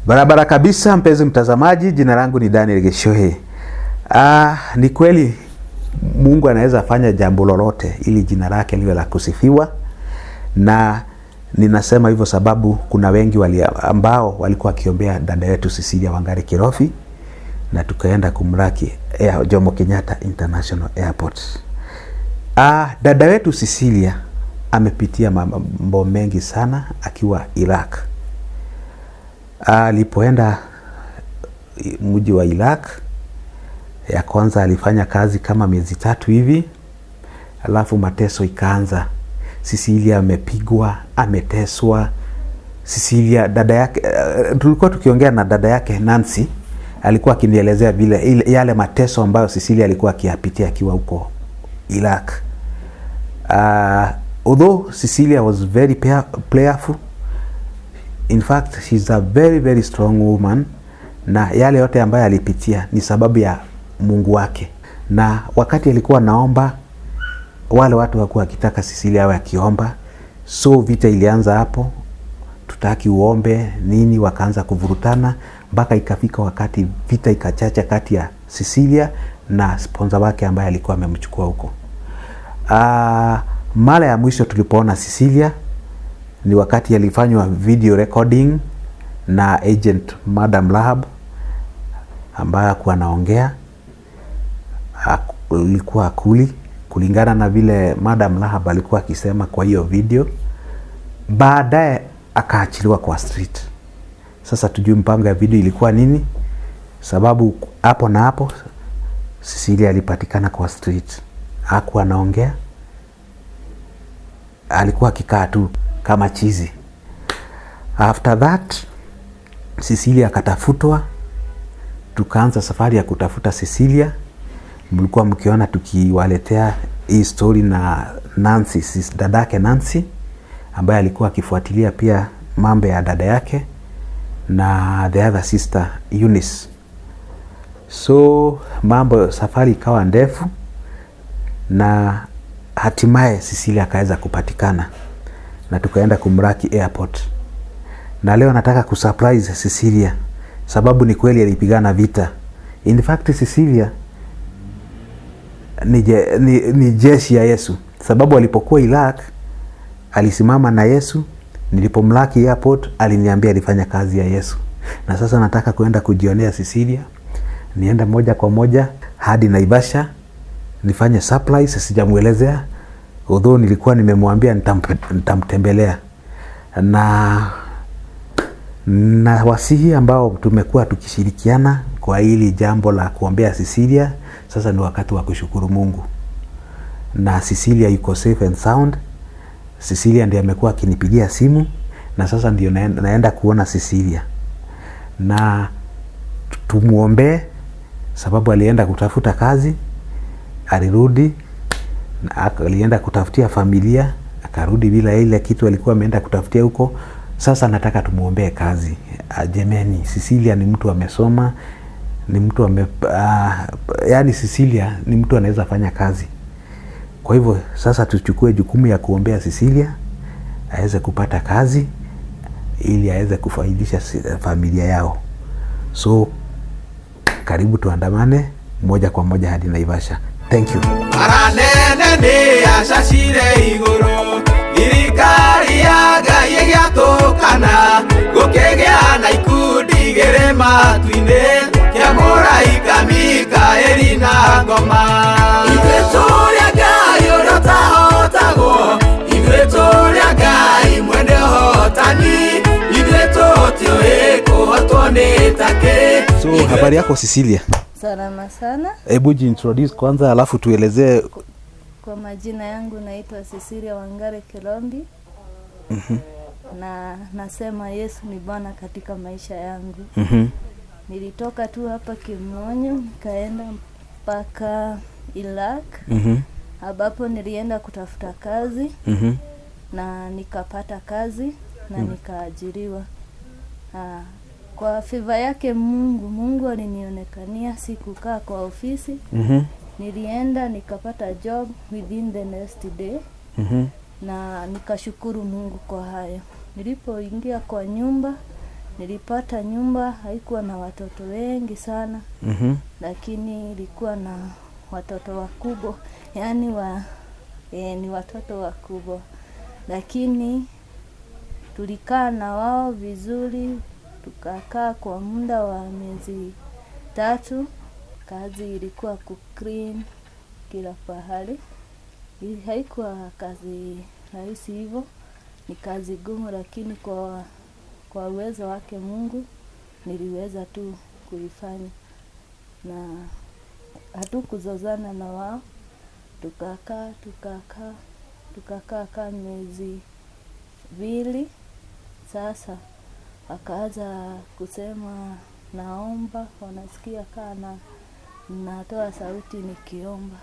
Barabara kabisa, mpenzi mtazamaji, jina langu ni Daniel Gichuhi. Ni kweli Mungu anaweza fanya jambo lolote ili jina lake liwe la kusifiwa, na ninasema hivyo sababu kuna wengi ambao walikuwa wakiombea dada yetu Cecilia Wangari Kirobi, na tukaenda kumlaki Jomo Kenyatta International Airport. Dada wetu Cecilia amepitia mambo mengi sana akiwa Iraq. Alipoenda mji wa Iraq, ya kwanza alifanya kazi kama miezi 3 hivi, alafu mateso ikaanza. Cecilia amepigwa, ameteswa. Cecilia dada yake, tulikuwa tukiongea na dada yake Nancy, alikuwa akinielezea vile yale mateso ambayo Cecilia alikuwa akiyapitia akiwa huko Iraq. Although Cecilia was very prayerful, in fact she's a very very strong woman, na yale yote ambayo alipitia ni sababu ya Mungu wake. Na wakati alikuwa naomba, wale watu hawakuwa wakitaka Cecilia awe akiomba, so vita ilianza hapo, tutaki uombe nini, wakaanza kuvurutana mpaka ikafika wakati vita ikachacha kati ya Cecilia na sponsor wake ambaye alikuwa amemchukua huko. Mara ya mwisho tulipoona Cecilia ni wakati alifanywa video recording na agent Madam Rahab ambaye hakuwa anaongea, alikuwa akuli kulingana na vile Madam Rahab alikuwa akisema kwa hiyo video. Baadaye akaachiliwa kwa street. Sasa tujui mpango ya video ilikuwa nini, sababu hapo na hapo Cecilia alipatikana kwa street, hakuwa anaongea, alikuwa akikaa tu kama chizi. After that Cecilia akatafutwa, tukaanza safari ya kutafuta Cecilia. Mlikuwa mkiona tukiwaletea hii story na Nancy, dadake Nancy ambaye alikuwa akifuatilia pia mambo ya dada yake, na the other sister Eunice. So mambo safari ikawa ndefu na hatimaye Cecilia akaweza kupatikana na tukaenda kumlaki airport. Na leo nataka kusurprise Cecilia sababu ni kweli alipigana vita. In fact Cecilia ni jeshi ya Yesu, sababu alipokuwa Iraq alisimama na Yesu. Nilipomlaki airport aliniambia alifanya kazi ya Yesu. Na sasa nataka kuenda kujionea Cecilia, niende moja kwa moja hadi Naivasha nifanye surprise. Sijamuelezea, although nilikuwa nimemwambia nitamtembelea. Na wasihi ambao tumekuwa tukishirikiana kwa hili jambo la kuombea Cecilia, sasa ni wakati wa kushukuru Mungu. Na Cecilia yuko safe and sound. Cecilia ndiye amekuwa akinipigia simu na sasa ndio naenda kuona Cecilia. Na tumuombee sababu alienda kutafuta kazi, alirudi, na alienda kutafutia familia, akarudi bila ile kitu alikuwa ameenda kutafutia huko. Sasa nataka tumuombee kazi. Jameni, Cecilia ni mtu amesoma, ni mtu ame, yani Cecilia ni mtu anaweza fanya kazi. Kwa hivyo sasa tuchukue jukumu ya kuombea Cecilia aweze kupata kazi ili aweze kufaidisha familia yao. So karibu tuandamane moja kwa moja hadi Naivasha. Thank you. Aranene nĩ acacire igũrũ, thirikari ya Ngai ĩgĩatũkana, gũkĩgĩa na ikundi igĩrĩ matu-inĩ, kĩa mũraika Mikaeli na ngoma. Ithuĩ tũrĩ a Ngai ũrĩa ũtahotagwo, ithuĩ tũrĩ a Ngai mwene ũhotani, ithuĩ tũtiũĩ kũhotwo nĩ takĩ. So habari yako Cecilia? Salama sana. Hebu jiintroduce kwanza alafu tuelezee. Kwa majina yangu naitwa Cecilia Wangari Kilombi. Na nasema Yesu ni Bwana katika maisha yangu. Nilitoka tu hapa Kimonyo nikaenda mpaka Iraq. Ambapo nilienda kutafuta kazi. Na nikapata kazi na nikaajiriwa. Kwa favor yake Mungu, Mungu alinionekania, sikukaa kwa ofisi. Nilienda nikapata job within the next day. Na nikashukuru Mungu kwa hayo. Nilipoingia kwa nyumba Nilipata nyumba haikuwa na watoto wengi sana, lakini ilikuwa na watoto wakubwa, yaani ni watoto wakubwa, lakini tulikaa na wao vizuri, tukakaa kwa muda wa miezi 3. Kazi ilikuwa kuclean kila pahali. Haikuwa kazi rahisi hivyo, ni kazi gumu, lakini kwa uwezo wake Mungu niliweza tu kuifanya. Na hatukuzozana na wao, tukakaa kama miezi 2. Sasa wakaanza kusema naomba, wanasikia kana natoa sauti nikiomba.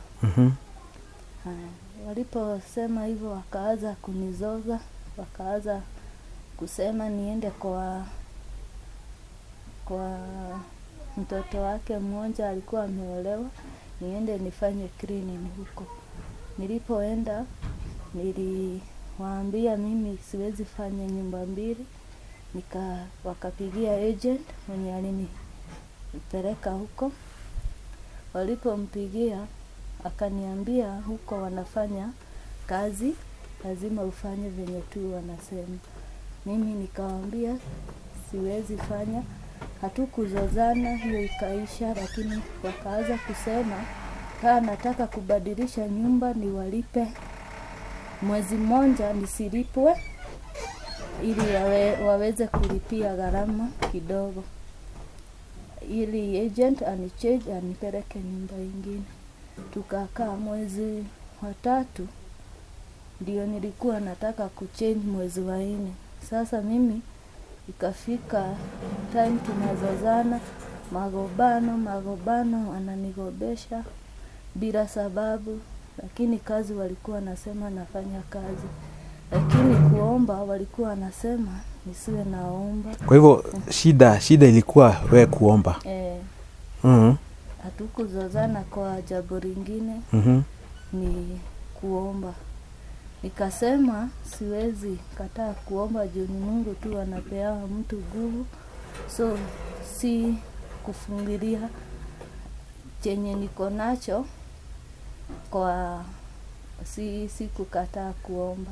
Waliposema hivyo wakaanza kunizoza, wakaanza kusema niende kwa mtoto wake mmoja alikuwa ameolewa, niende nifanye cleaning huko. Nilipoenda niliwaambia mimi siwezi fanya nyumba 2. Wakapigia agent mwenye alinipeleka huko. Walipompigia akaniambia huko wanafanya kazi, lazima ufanye venye tu wanasema. Mimi nikawaambia siwezi fanya. Hatukuzozana, hiyo ikaisha, lakini wakaanza kusema kama nataka kubadilisha nyumba niwalipe mwezi mmoja nisilipwe, ili waweze kulipia gharama kidogo, ili agent anichange anipeleke nyumba ingine. Tukakaa mwezi wa 3, ndio nilikuwa nataka kuchange mwezi wa 4. Sasa mimi ikafika time tunazozana, magobano, ananigobesha bila sababu, lakini kazi walikuwa nasema nafanya kazi, lakini kuomba walikuwa nasema nisiwe naomba. Kwa hivyo shida ilikuwa wewe kuomba. Hatukuzozana kwa jambo lingine, ni kuomba. Nikasema siwezi kataa kuomba juu ni Mungu tu anapea mtu nguvu, so si kufungilia chenye niko nacho, kwa si kukataa kuomba.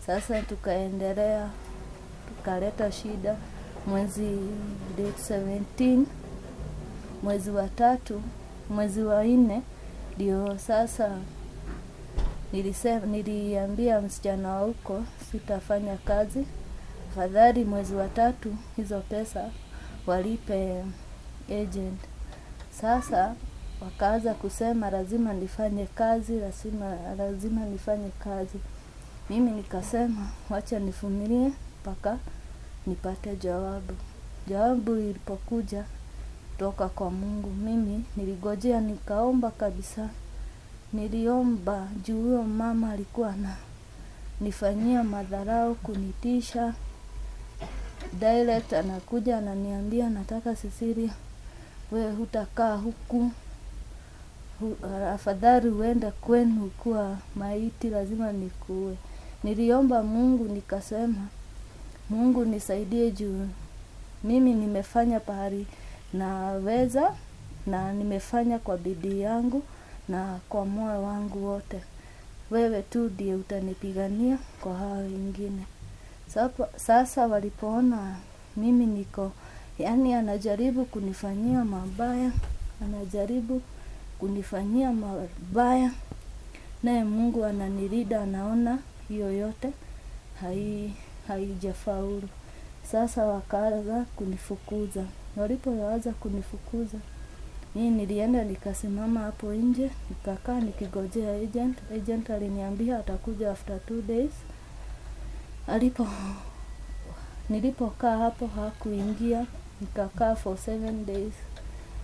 Sasa tukaendelea, tukaleta shida mwezi date 17, mwezi wa 3, mwezi wa 4 ndio sasa niliambia msichana wa huko sitafanya kazi, afadhali mwezi wa 3 hizo pesa walipe agent. Sasa wakaanza kusema lazima nifanye kazi, lazima nifanye kazi. Mimi nikasema wacha nivumilie mpaka nipate jawabu. Jawabu ilipokuja toka kwa Mungu, mimi niligojea nikaomba kabisa. Niliomba juu huyo mama alikuwa ananifanyia madharau, kunitisha. Direct anakuja ananiambia nataka Cecilia, wewe hutakaa huku, afadhali uende kwenu kuwa maiti, lazima nikuue. Niliomba Mungu nikasema Mungu nisaidie juu mimi nimefanya pahali naweza, na nimefanya kwa bidii yangu na kwa moyo wangu wote. Wewe tu ndiye utanipigania kwa hao wengine. Sasa walipoona mimi niko, yani anajaribu kunifanyia mabaya, anajaribu kunifanyia mabaya, naye Mungu ananilinda, anaona hiyo yote haijafaulu. Sasa wakaanza kunifukuza. Walipoanza kunifukuza, mimi nilienda nikasimama hapo nje, nikakaa nikigojea agent. Agent aliniambia atakuja after 2 days. Nilipokaa hapo hakuingia, nikakaa for 7 days.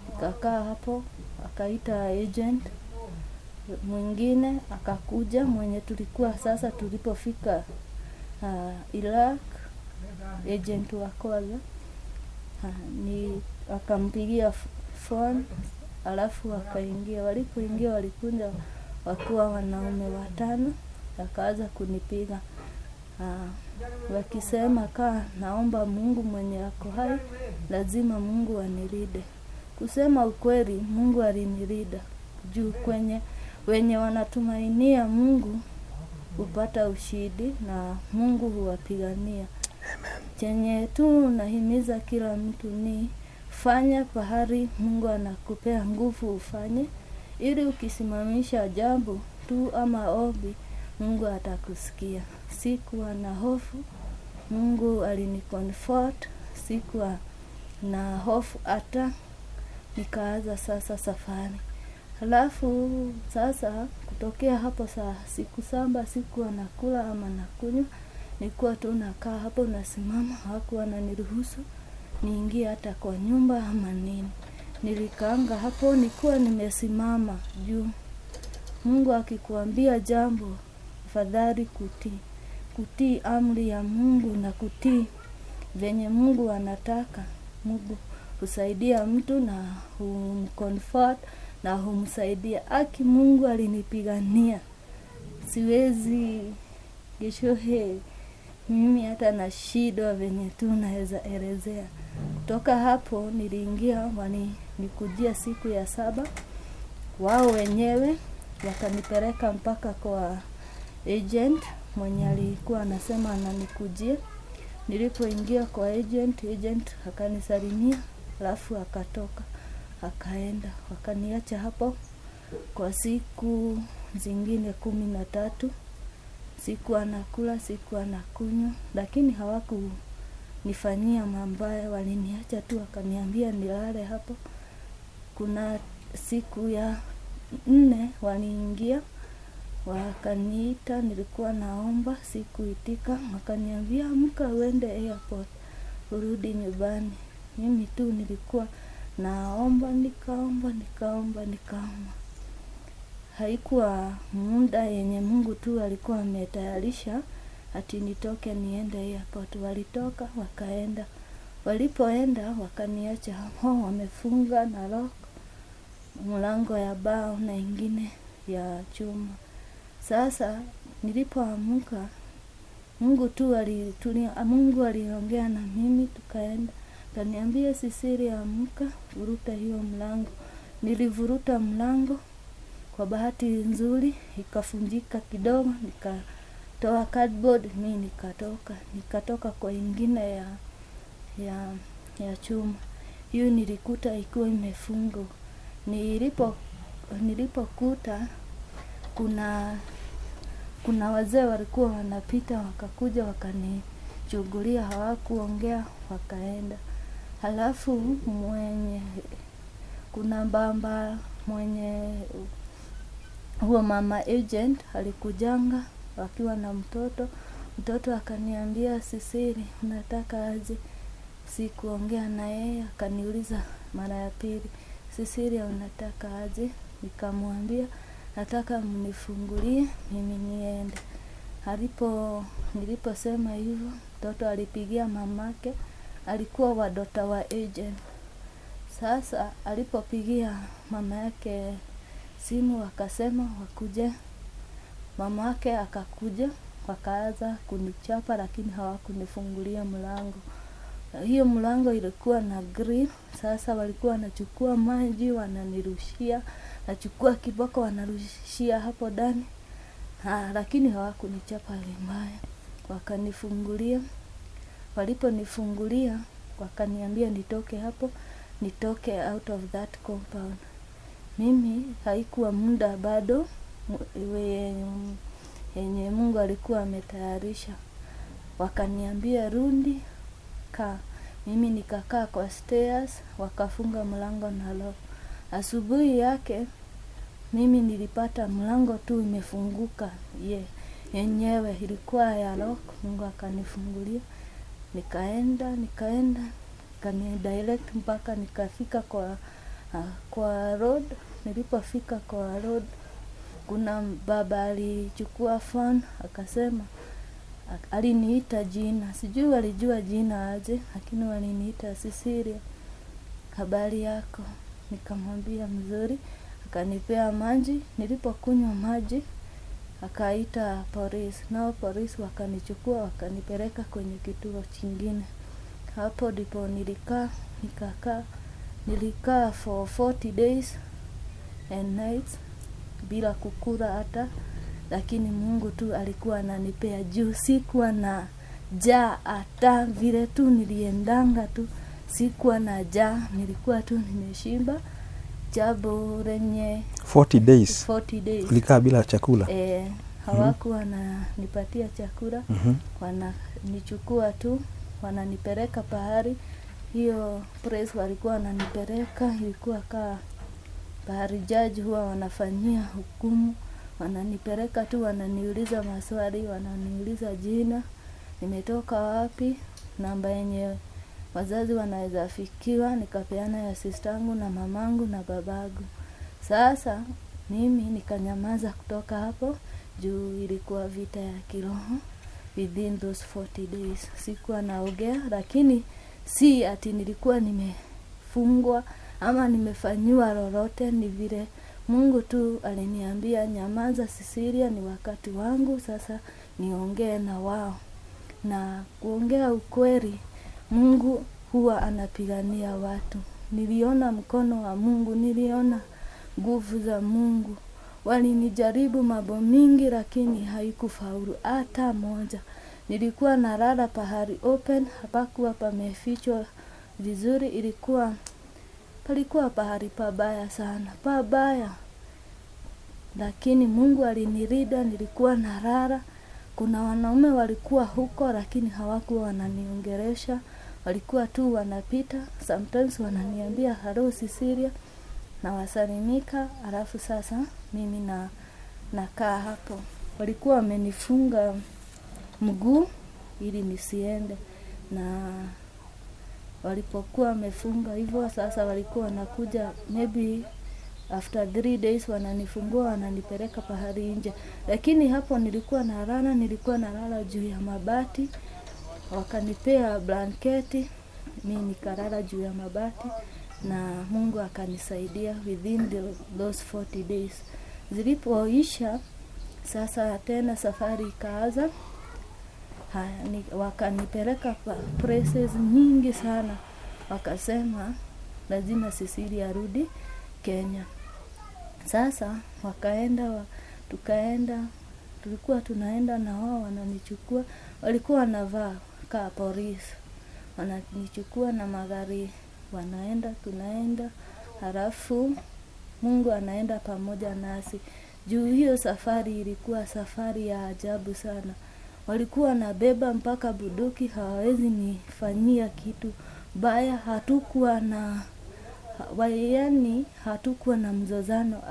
Nikakaa hapo, akaita agent mwingine akakuja, mwenye tulikuwa sasa tulipofika Iraq, agent wa kwanza ni akampigia phone, alafu akaingia. Walipoingia walikuja wakiwa wanaume 5, akaanza kunipiga. Wakisema kaa naomba Mungu mwenye ako hai, lazima Mungu anilinde. Kusema ukweli, Mungu alinilinda. Juu kwenye wenye wanatumainia Mungu hupata ushindi na Mungu huwapigania. Chenye tu nahimiza kila mtu ni fanya pahali Mungu anakupea nguvu ufanye, ili ukisimamisha jambo tu ama ombi, Mungu atakusikia. Sikuwa na hofu, Mungu alinicomfort, sikuwa na hofu hata nikaanza sasa safari. Halafu sasa kutokea hapo saa siku 7 sikuwa nakula ama nakunywa, nilikuwa tu nakaa hapo nasimama, hawakuwa wananiruhusu niingie hata kwa nyumba ama nini. Nilikaanga hapo nilikuwa nimesimama juu. Mungu akikuambia jambo, afadhali kutii. Kutii amri ya Mungu na kutii venye Mungu anataka. Mungu husaidia mtu na humcomfort na humsaidia. Aki Mungu alinipigania. Siwezi geshohe mimi hata nashindwa venye tu naweza elezea. Kutoka hapo niliingia, walikujia siku ya 7. Wao wenyewe wakanipeleka mpaka kwa agent mwenye alikuwa anasema ananikujia. Nilipoingia kwa agent, agent akanisalimia, alafu akatoka akaenda. Wakaniacha hapo kwa siku zingine 13. Sikuwa nakula, sikuwa nakunywa, lakini hawakunifanyia mabaya, waliniacha tu wakaniambia nilale hapo. Kuna siku ya 4 waliingia, wakaniita, nilikuwa naomba, sikuitika, wakaniambia amka uende airport, urudi nyumbani. Mimi tu nilikuwa naomba, nikaomba, nikaomba, nikaomba. Haikuwa muda yenye Mungu tu alikuwa ametayarisha ati nitoke niende airport. Walitoka wakaenda. Walipoenda wakaniacha hapo, wamefunga na lock mlango ya bao na ingine ya chuma. Sasa nilipoamka, Mungu tu alitulia, Mungu aliongea na mimi, tukaenda. Akaniambia Cecilia, amka, vuruta hiyo mlango. Nilivuruta mlango, kwa bahati nzuri ikafunjika kidogo, nikatoa cardboard, mimi nikatoka. Nikatoka kwa ingine ya chuma. Hiyo nilikuta ikiwa imefungwa. Nilipokuta kuna wazee walikuwa wanapita, wakakuja wakanichungulia, hawakuongea, wakaenda. Halafu kuna baba mwenye huo mama agent alikujanga wakiwa na mtoto. Mtoto akaniambia, Cecilia, unataka aje? Sikuongea na yeye, akaniuliza mara ya pili, Cecilia, unataka aje? Nikamwambia nataka mnifungulie mimi niende. Niliposema hivyo, mtoto alipigia mamake, alikuwa wadota wa agent. Sasa alipopigia mama yake simu akasema wakuje. Mamake akakuja, wakaanza kunichapa lakini hawakunifungulia mlango. Hiyo mlango ilikuwa na grill. Sasa walikuwa wanachukua maji wananirushia, nachukua kiboko wanarushia hapo ndani. Lakini hawakunichapa vibaya. Wakanifungulia. Waliponifungulia wakaniambia nitoke hapo, nitoke out of that compound. Mimi haikuwa muda bado yenye Mungu alikuwa ametayarisha. Wakaniambia rudi kaa. Mimi nikakaa kwa stairs, wakafunga mlango na lock. Asubuhi yake mimi nilipata mlango tu imefunguka yenyewe, ilikuwa ya lock. Mungu akanifungulia. Nikaenda, kani direct mpaka nikafika kwa road. Nilipofika kwa road, kuna baba alichukua phone akasema, aliniita jina, sijui walijua jina aje, lakini waliniita Cecilia, habari yako? Nikamwambia mzuri. Akanipea maji. Nilipokunywa maji Akaita polisi, nao polisi wakanichukua wakanipeleka kwenye kituo chingine. Hapo ndipo nilikaa, nikakaa, nilikaa for 40 days and nights bila kukula hata, lakini Mungu tu alikuwa ananipea juu sikuwa na njaa hata, vile tu niliendanga tu sikuwa na njaa, nilikuwa tu nimeshiba. Jambo lenye 40 days 40 days ulikaa bila chakula? Hawakuwa wananipatia chakula. Wananichukua tu wananipeleka pahali. Hiyo place walikuwa wananipeleka ilikuwa kaa pahali judge huwa wanafanyia hukumu. Wananipeleka tu wananiuliza maswali, wananiuliza jina, nimetoka wapi, namba yenye wazazi wanaweza fikiwa, nikapeana ya sistangu na mamangu na babangu. Sasa mimi nikanyamaza kutoka hapo juu ilikuwa vita ya kiroho within those 40 days. Sikuwa naongea, lakini si ati nilikuwa nimefungwa ama nimefanyiwa lolote, ni vile Mungu tu aliniambia nyamaza Cecilia, ni wakati wangu sasa niongee na wao. Na kuongea ukweli, Mungu huwa anapigania watu. Niliona mkono wa Mungu, niliona nguvu za Mungu. Walinijaribu mambo mingi lakini haikufaulu hata moja. Nilikuwa nalala pahali open, hapakuwa pamefichwa vizuri, palikuwa pahali pabaya sana, pabaya. Lakini Mungu alinilinda, nilikuwa nalala. Kuna wanaume walikuwa huko lakini hawakuwa wananiongelesha, walikuwa tu wanapita, sometimes wananiambia hello Cecilia, na wasalimika, alafu sasa mimi nakaa hapo. Walikuwa wamenifunga mguu ili nisiende, na walipokuwa wamefunga hivyo sasa walikuwa wanakuja maybe after 3 days wananifungua wananipeleka pahali nje. Lakini hapo nilikuwa nalala, nilikuwa nalala juu ya mabati, wakanipea blanketi, mimi nikalala juu ya mabati na Mungu akanisaidia within those 40 days. Zilipoisha sasa tena safari ikaanza. Wakanipeleka places nyingi sana, wakasema lazima Cecilia arudi Kenya. Sasa wakaenda, tukaenda, tulikuwa tunaenda na wao wananichukua, walikuwa wanavaa kaa polisi, wananichukua na magari, wanaenda, tunaenda, halafu Mungu anaenda pamoja nasi. Juu hiyo safari ilikuwa safari ya ajabu sana. Walikuwa wanabeba mpaka bunduki, hawawezi nifanyia kitu baya. Hatukuwa na yaani hatukuwa na mzozano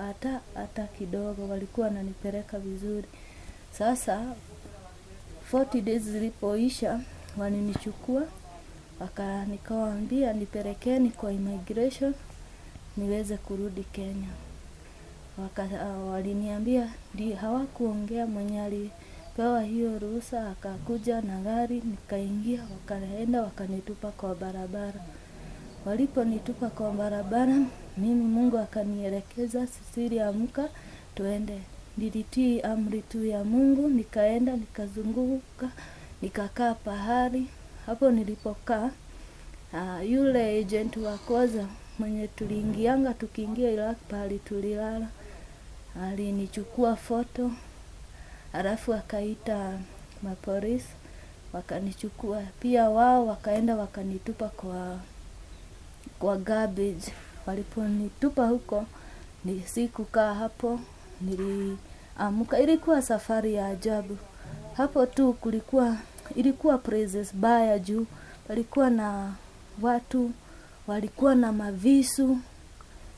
hata kidogo, walikuwa wananipeleka vizuri. Sasa 40 days zilipoisha walinichukua, nikawaambia nipelekeni kwa immigration niweze kurudi Kenya. Waliniambia hawakuongea, mwenye alipewa hiyo ruhusa akakuja na gari, nikaingia, wakaenda wakanitupa kwa barabara. Waliponitupa kwa barabara, mimi Mungu akanielekeza, Cecilia amka tuende. Nilitii amri tu ya Mungu, nikaenda nikazunguka, nikakaa pahali. Hapo nilipokaa, yule agent wa kwanza mwenye tuliingianga tukiingia Iraq pahali tulilala, alinichukua foto, alafu akaita mapolisi wakanichukua pia wao, wakaenda wakanitupa kwa garbage. Waliponitupa huko, ni sikukaa hapo, niliamka. Ilikuwa safari ya ajabu. Hapo tu ilikuwa places baya juu palikuwa na watu walikuwa na mavisu.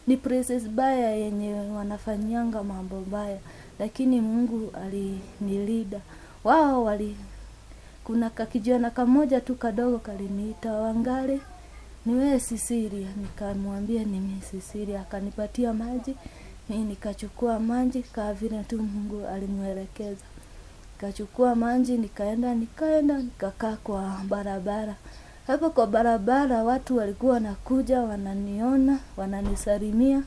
Ni places baya yenye wanafanyanga mambo baya, lakini Mungu alinilinda. Wao kuna kakijana kamoja tu kadogo kaliniita, Wangari, ni wewe Cecilia? Nikamwambia ni mimi Cecilia. Akanipatia maji, mimi nikachukua maji kama vile tu Mungu alimuelekeza. Nikachukua maji nikaenda nikakaa kwa barabara. Hapo kwa barabara watu walikuwa wanakuja, wananiona, wananisalimia,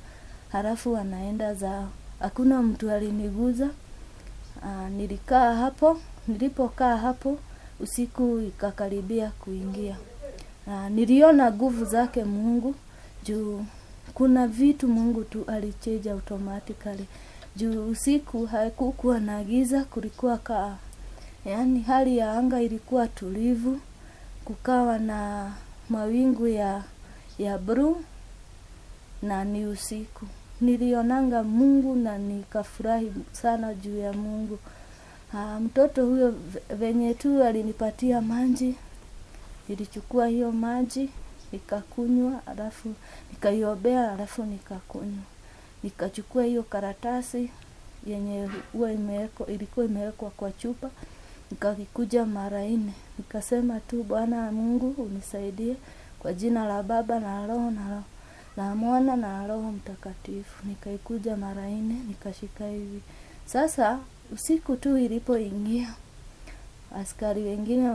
halafu wanaenda zao. Hakuna mtu aliniguza. Nilikaa hapo, nilipokaa hapo usiku ikakaribia kuingia. Niliona nguvu zake Mungu juu kuna vitu Mungu tu alichange automatically. Juu usiku hakukuwa na giza, kulikuwa yaani hali ya anga ilikuwa tulivu, kukawa na mawingu ya blue na ni usiku. Nilionanga Mungu na nikafurahi sana juu ya Mungu. Mtoto huyo venye tu alinipatia maji, nilichukua hiyo maji nikakunywa, alafu nikaiombea, alafu nikakunywa. Nikachukua hiyo karatasi yenye huwa ilikuwa imewekwa kwa chupa, nikakikuja mara 4. Nikasema tu, Bwana Mungu unisaidie kwa jina la Baba na Roho na la Mwana na Roho Mtakatifu. Nikaikuja mara 4, nikashika hivi. Sasa usiku tu ilipoingia, askari wengine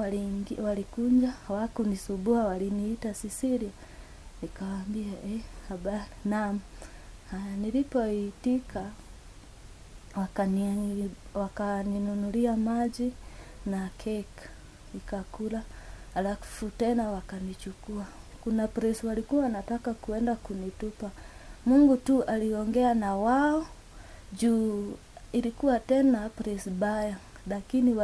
walikunja, hawakunisumbua, waliniita Cecilia. Nikawaambia, habari, naam. Nilipoitika wakaninunulia maji na cake nikakula, alafu tena wakanichukua. Kuna place walikuwa wanataka kuenda kunitupa. Mungu tu aliongea na wao juu ilikuwa tena place baya, lakini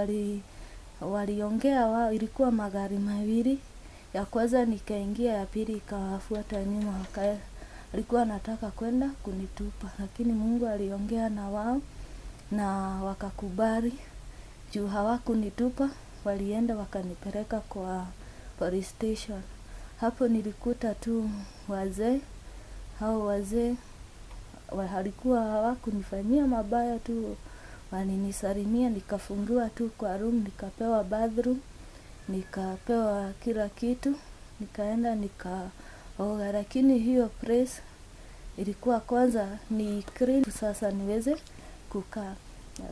waliongea wao. Ilikuwa magari mawili, ya kwanza nikaingia, ya pili ikawafuata nyuma, alikuwa anataka kwenda kunitupa, lakini Mungu aliongea na wao na wakakubali. Juu hawakunitupa, walienda wakanipeleka kwa police station. Hapo nilikuta tu wazee, hao wazee walikuwa hawakunifanyia mabaya tu, walinisalimia, nikafungiwa tu kwa room, nikapewa bathroom, nikapewa kila kitu, nikaenda nikaoga. Lakini hiyo place ilikuwa kwanza ni clean, sasa niweze kukaa.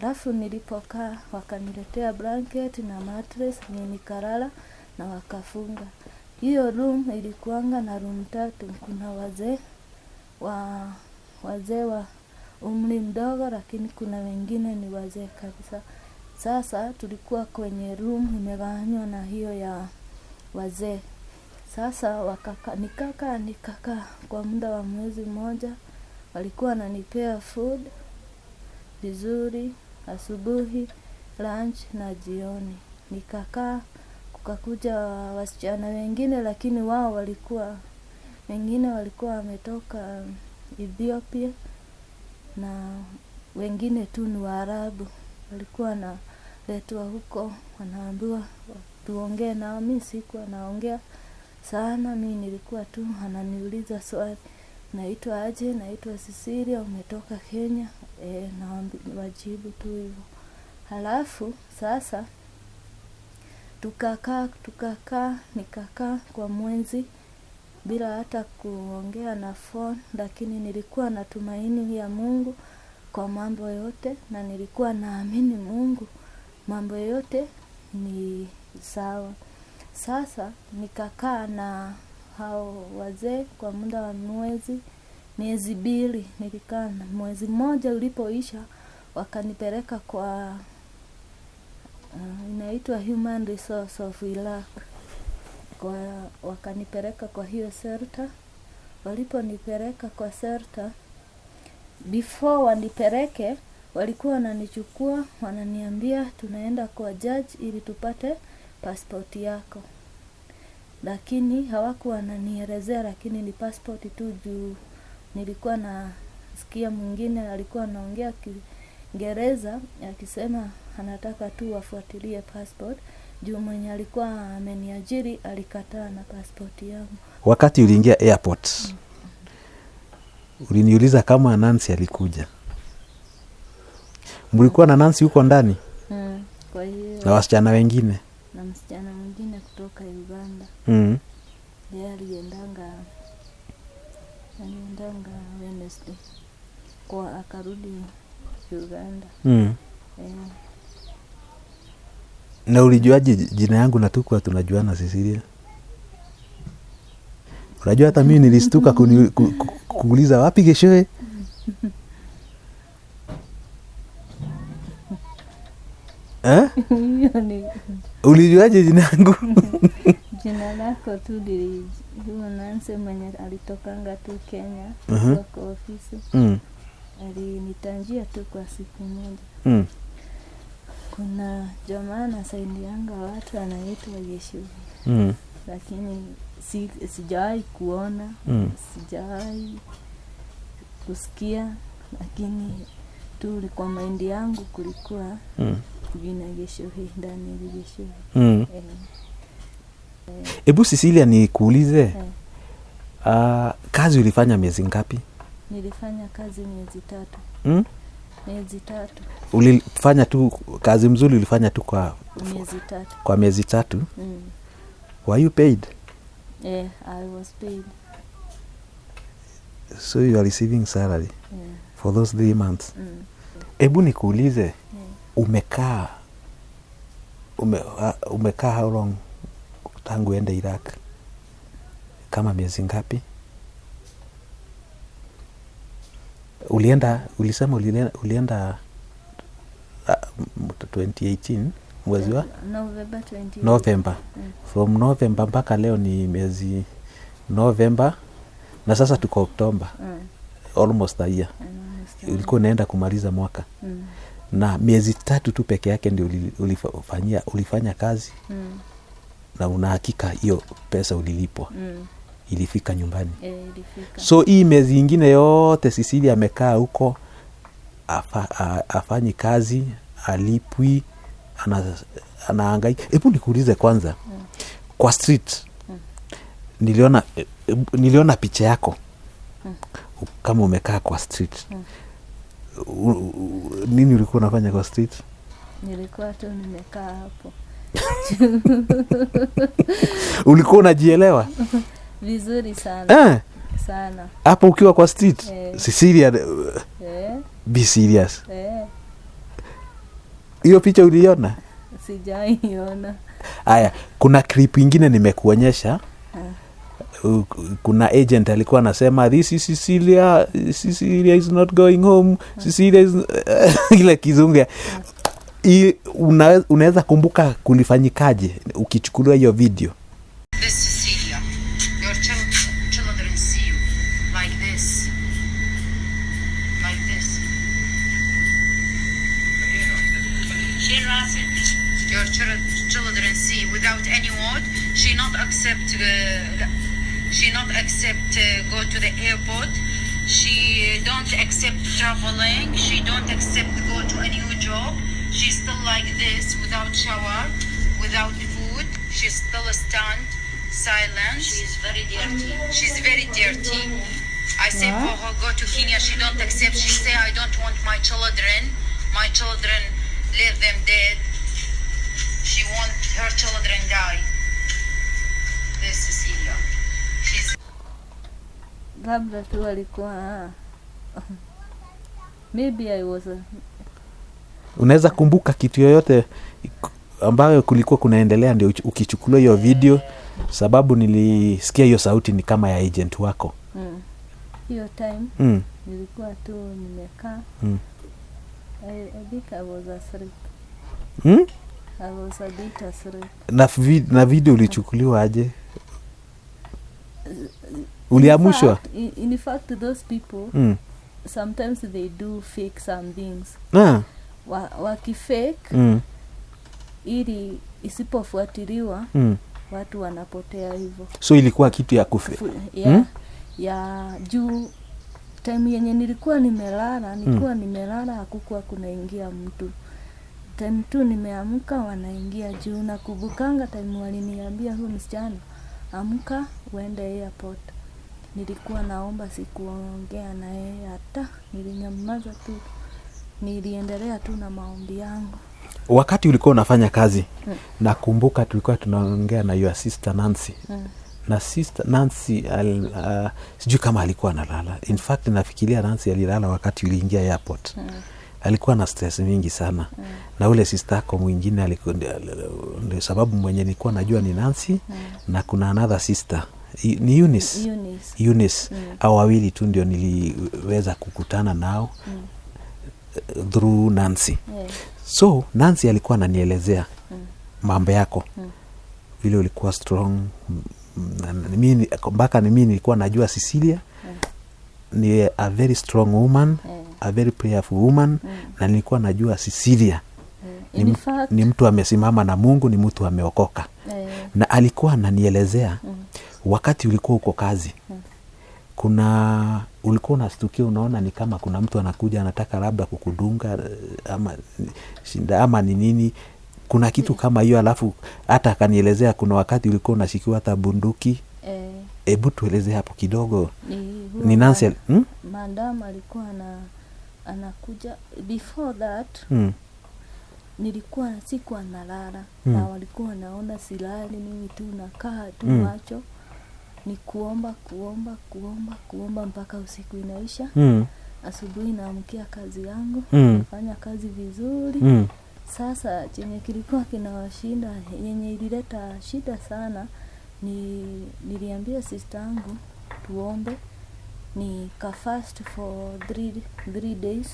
Alafu nilipokaa wakaniletea blanket na mattress, nikalala na wakafunga. Hiyo room ilikuanga na room 3. Kuna wazee wa umri mdogo, lakini kuna wengine ni wazee kabisa. Sasa tulikuwa kwenye room imegawanywa na hiyo ya wazee. Sasa nikakaa kwa muda wa mwezi mmoja. Walikuwa wananipea food vizuri, asubuhi, lunch na jioni. Nikakaa, kukakuja wasichana wengine, lakini wao wengine walikuwa wametoka Ethiopia na wengine tu ni Waarabu. Walikuwa wanaletwa huko, wanaambiwa tuongee nao. Mimi sikuwa naongea sana, mimi nilikuwa tu ananiuliza swali, naitwa aje? Naitwa Cecilia, umetoka Kenya? Na wajibu tu hivyo. Halafu sasa tukakaa, nikakaa kwa mwezi bila hata kuongea na phone, lakini nilikuwa na tumaini ya Mungu kwa mambo yote, na nilikuwa naamini Mungu mambo yote ni sawa. Sasa nikakaa na hao wazee kwa muda wa miezi 2 nilikaa. Na mwezi mmoja ulipoisha wakanipeleka kwa inaitwa Human Resource of Iraq. Wakanipeleka kwa hiyo shelter. Waliponipeleka kwa shelter, before wanipeleke walikuwa wananichukua, wananiambia tunaenda kwa judge ili tupate passport yako. Lakini hawakuwa wananielezea, lakini ni passport tu juu nilikuwa nasikia mwingine alikuwa anaongea Kiingereza akisema anataka tu wafuatilie passport, juu mwenye alikuwa ameniajiri alikataa na passport yangu. Wakati uliingia airport, uliniuliza kama Nancy alikuja. Mlikuwa na Nancy huko ndani? Kwa hiyo na wasichana wengine? Na msichana mwingine kutoka Uganda. Yeye aliendanga Wednesday kwa akarudi Uganda. Na ulijuaje jina yangu na tukuwa tunajuana Cecilia? Unajua hata mimi nilistuka kuuliza wapi Geshoe? Eh? Hiyo ni Ulijuaje jina yangu? Jina lako tu huyo Nancy mwenye alitokanga tu Kenya kwa ofisi alinitanjia tu kwa siku moja. Kuna jamaa anasaidianga watu anaitwa Yeshu. Lakini sijawahi kuona, sijawahi kusikia, lakini tu kwa mind yangu kulikuwa jina Yeshu ndani ya Yeshu. Ebu Cecilia nikuulize, kazi ulifanya miezi ngapi? Nilifanya kazi miezi 3. Miezi 3. Ulifanya tu kazi mzuri, ulifanya tu kwa miezi 3. Kwa miezi 3? Were you paid? Yeah, I was paid. So you are receiving salary for those 3 months. Ebu nikuulize, umekaa how long tangu uende Iraq? Kama miezi ngapi? Ulisema ulienda 2018 mwezi wa? November 20. November. From November mpaka leo ni miezi November na sasa tuko Oktoba. Almost a year. Ulikuwa unaenda kumaliza mwaka. Na miezi 3 tu peke yake ndio ulifanya kazi. Na una hakika hiyo pesa ulilipwa. Ilifika nyumbani. Ilifika. So hii miezi ingine yote Cecilia amekaa huko, afanyi kazi, alipwi, anahangaika. Hebu nikuulize kwanza. Kwa street, niliona picha yako. Kama umekaa kwa street. Nini ulikuwa unafanya kwa street? Nilikuwa tu nimekaa hapo. Ulikuwa unajielewa? Vizuri sana. Sana. Hapo ukiwa kwa street? Cecilia, be serious. Hiyo picha uliona? Sijaiona. Aya, kuna clip ingine nimekuonyesha. Kuna agent alikuwa anasema this is Cecilia, Cecilia is not going home, Cecilia is ile kizungu. Unaweza kumbuka kulifanyikaje ukichukuliwa hiyo video? This Cecilia, your children see you like this, like this. Your children see without any word. She not accept. She not accept go to the airport. She don't accept traveling. She don't accept go to a new job. She's still like this, without shower, without food. She's still stunned, silent. She's very dirty. She's very dirty. I say for her go to Kenya. She don't accept. She say I don't want my children. My children, leave them dead. She want her children die. This Cecilia. She's labda tu alikuwa maybe I was Unaweza kumbuka kitu yoyote ambayo kulikuwa kunaendelea ndio ukichukuliwa hiyo video? Sababu nilisikia hiyo sauti ni kama ya agent wako. Hiyo time nilikuwa tu nimekaa. I think I was asleep. I was a bit asleep. Na video ulichukuliwa aje? Uliamshwa? In fact those people sometimes they do fake some things. Wakifake ili isipofuatiliwa watu wanapotea hivyo. So ilikuwa kitu ya kufe. Ya juu time yenye nilikuwa nimelala, nimelala hakukuwa kunaingia mtu. Time tu nimeamka wanaingia juu. Na kubukanga time waliniambia huyu msichana amka uende airport. Nilikuwa naomba, sikuongea na yeye hata, nilinyamaza tu. Niliendelea tu na maombi yangu. Wakati ulikuwa unafanya kazi, nakumbuka tulikuwa tunaongea na your sister Nancy. Na sister Nancy sijui kama alikuwa analala. In fact nafikiria Nancy alilala wakati uliingia airport. Alikuwa na stress mingi sana. Na ule sister yako mwingine alikuwa, ndio sababu mwenye nilikuwa najua ni Nancy. Na kuna another sister ni Eunice. Eunice. Hao wawili tu ndio niliweza kukutana nao. Through Nancy. So Nancy alikuwa ananielezea mambo yako, vile ulikuwa strong. Mpaka mimi nilikuwa najua Cecilia ni a very strong woman, a very prayerful woman, na nilikuwa najua Cecilia ni mtu amesimama na Mungu, ni mtu ameokoka. Na alikuwa ananielezea wakati ulikuwa uko kazi, kuna ulikuwa unastukia, unaona ni kama kuna mtu anakuja anataka labda kukudunga ama shinda ama ni nini, kuna kitu kama hiyo. Alafu hata akanielezea kuna wakati ulikuwa unashikiwa hata bunduki. Hebu tueleze hapo kidogo. Ni Nancy? Madam alikuwa anakuja before that. Nilikuwa sikuwa nalala, na walikuwa naona silali, mimi tu nakaa tu macho ni kuomba kuomba kuomba kuomba mpaka usiku inaisha. Asubuhi naamkia kazi yangu, nafanya kazi vizuri. Sasa chenye kilikuwa kinawashinda, yenye ilileta shida sana, ni niliambia sister yangu tuombe, nika fast for 3 days.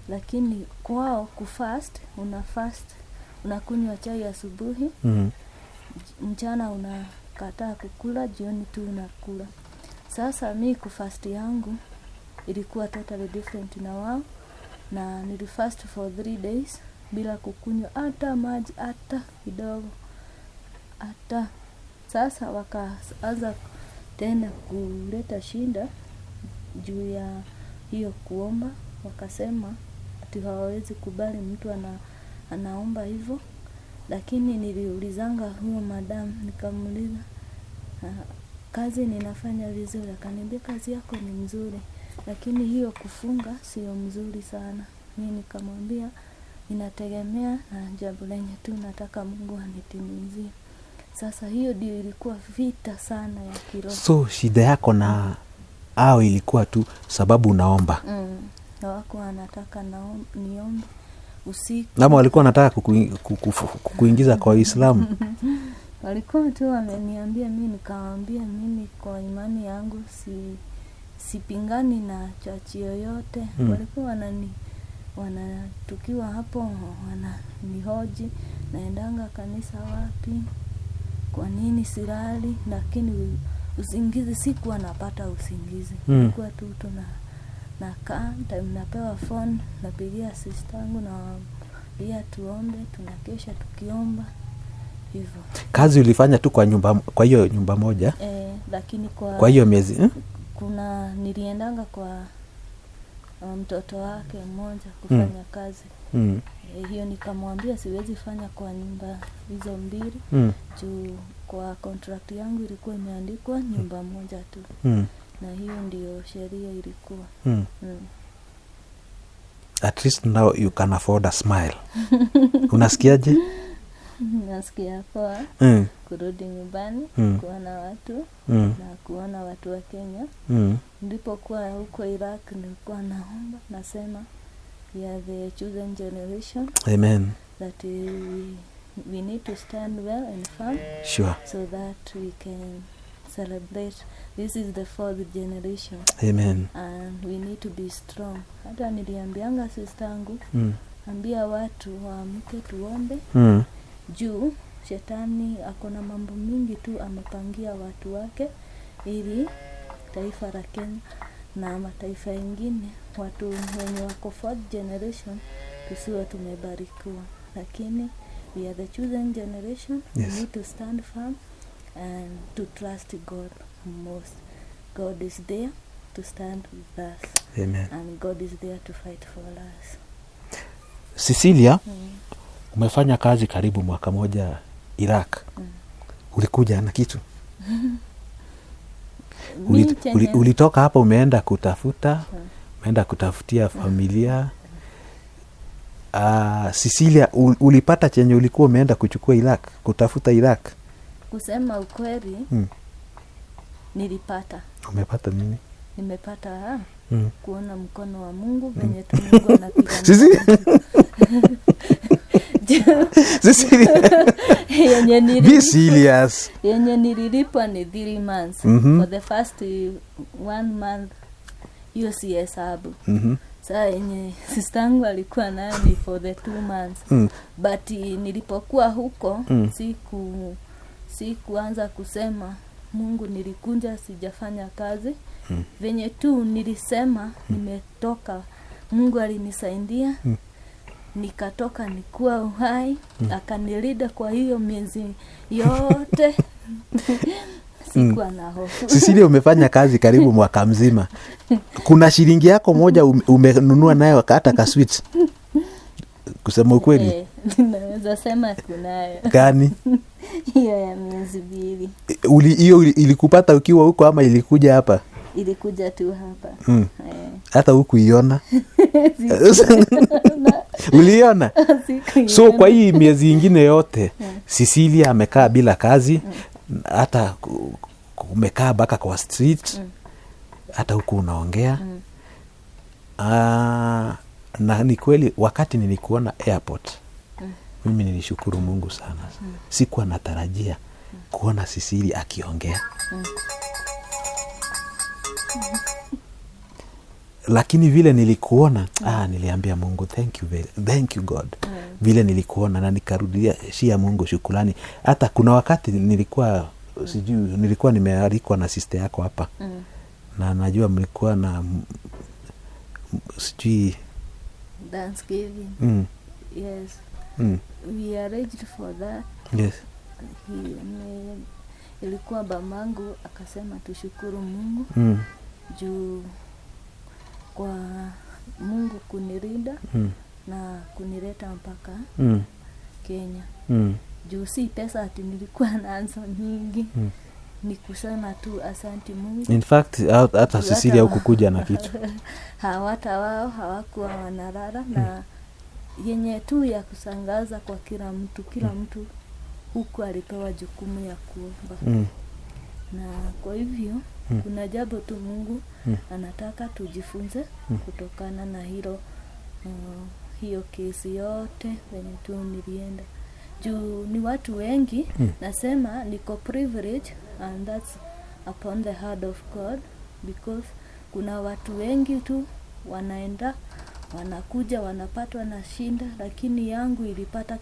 Lakini kwao kufast, una fast, unakunywa chai asubuhi, mchana unakataa kukula, jioni tu unakula. Sasa mi kufast yangu ilikuwa totally different na wao, na nilifast for 3 days bila kukunywa hata maji hata kidogo hata. Sasa wakaanza tena kuleta shinda juu ya hiyo kuomba, wakasema ati hawawezi kubali mtu anaomba hivyo. Lakini niliulizanga huyo madam, nikamuuliza kazi ninafanya vizuri? Akaniambia kazi yako ni mzuri, lakini hiyo kufunga sio mzuri sana. Mimi nikamwambia inategemea na jambo lenye tu nataka Mungu anitimizie. Sasa hiyo ndio ilikuwa vita sana ya kiroho. So shida yako na au ilikuwa tu sababu unaomba? Na wako wanataka niombe usiku. Nama walikuwa wanataka kukuingiza kwa Uislamu? Walikuwa tu wameniambia, mimi nikawaambia mimi kwa imani yangu sipingani na chachi yoyote. Walikuwa wanatukiwa hapo wananihoji, naendanga kanisa wapi, kwa nini silali, lakini usingizi sikuwa napata usingizi. Nilikuwa tu nakaa, time napewa phone, napigia sister yangu nawaambia tuombe, tunakesha tukiomba hivyo. Kazi ulifanya tu kwa nyumba, kwa hiyo nyumba moja? Lakini kwa hiyo miezi kuna niliendanga kwa mtoto wake mmoja kufanya kazi. Hiyo nikamwambia siwezi fanya kwa nyumba hizo mbili. Juu kwa contract yangu ilikuwa imeandikwa nyumba moja tu. Na hiyo ndio sheria ilikuwa. At least now you can afford a smile. Unasikiaje? Nasikia poa. Kurudi nyumbani, kuona watu, na kuona watu wa Kenya. Nilipokuwa huko Iraq nilikuwa naomba, nasema we are the chosen generation. Amen. That we need to stand well and firm. Sure. So that we can celebrate. This is the fourth generation. Amen. And we need to be strong. Hata niliambianga sister yangu, ambia watu waamke tuombe. Juu shetani akona mambo mingi tu amepangia watu wake ili taifa la Kenya na mataifa mengine, watu wenye wako fourth generation tusiwe tumebarikiwa. Lakini we are the chosen generation. Yes. We need to stand firm and to trust God most. God is there to stand with us. Amen. And God is there to fight for us. Cecilia, umefanya kazi karibu mwaka moja Iraq. Ulikuja na kitu? Ulitoka hapa umeenda kutafuta, umeenda kutafutia familia. Cecilia, ulipata chenye ulikuwa umeenda kuchukua Iraq, kutafuta Iraq? Kusema ukweli, nilipata. Umepata nini? Nimepata kuona mkono wa Mungu venye tu Mungu anapiga. Cecilia. Be serious. Yenye nililipwa ni 3 months. For the first 1 month hiyo si hesabu. Saa yenye sistangu alikuwa nayo ni for the 2 months. But nilipokuwa huko sikuanza kusema Mungu nilikunja sijafanya kazi. Venye tu nilisema nimetoka, Mungu alinisaidia. Nikatoka nikuwa uhai, akanilinda kwa hiyo miezi yote. Sikuwa na hofu. Cecilia, umefanya kazi karibu mwaka mzima. Kuna shilingi yako moja umenunua nayo hata ka sweet? Kusema ukweli? Naweza sema kunayo. Gani? Hiyo ya miezi 2. Hiyo ilikupata ukiwa huko ama ilikuja hapa? Ilikuja tu hapa. Hata hukuiona? Uliona? So kwa hii miezi ingine yote Cecilia amekaa bila kazi, hata umekaa baka kwa street, hata huku unaongea. Na ni kweli wakati nilikuona airport, mimi nilishukuru Mungu sana. Sikuwa natarajia kuona Cecilia akiongea. Lakini vile nilikuona, niliambia Mungu thank you, thank you God. Vile nilikuona na nikarudia shia Mungu shukrani. Hata kuna wakati nilikuwa sijui, nilikuwa nimealikwa na sister yako hapa. Na najua mlikuwa na sijui Thanksgiving. Yes. We arranged for that. Yes. Ilikuwa bamangu akasema tushukuru Mungu. Juu kwa Mungu kunilinda na kunileta mpaka Kenya. Juu si pesa ati nilikuwa nazo nyingi. Ni kusema tu asanti Mungu. In fact hata Cecilia hukukuja na kitu. Hawata wao hawakuwa wanalala na yenye tu ya kusangaza kwa kila mtu, kila mtu huku alipewa jukumu ya kuomba. Na kwa hivyo kuna jambo tu Mungu anataka tujifunze kutokana na hilo, hiyo kesi yote venye tu nilienda. Juu ni watu wengi, nasema niko privilege and that's upon the heart of God, because kuna watu wengi tu wanaenda, wanakuja, wanapatwa na shinda, lakini yangu ilipata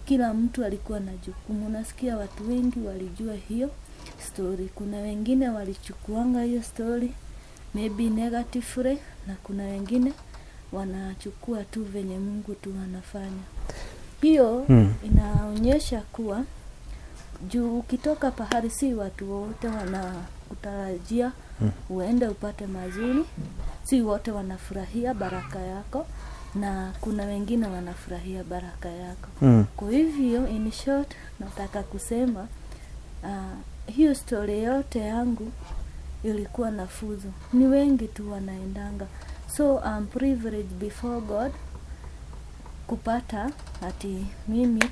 kila mtu alikuwa na jukumu. Nasikia watu wengi walijua hiyo story. Kuna wengine walichukuanga hiyo story maybe negatively, na kuna wengine wanachukua tu venye Mungu tu anafanya. Hiyo inaonyesha kuwa juu ukitoka pahali si watu wote wanakutarajia uende upate mazuri, si wote wanafurahia baraka yako, na kuna wengine wanafurahia baraka yako. Kwa hivyo in short nataka kusema hiyo story yote yangu ilikuwa na fuzo. Ni wengi tu wanaendanga. So I'm privileged before God kupata ati mimi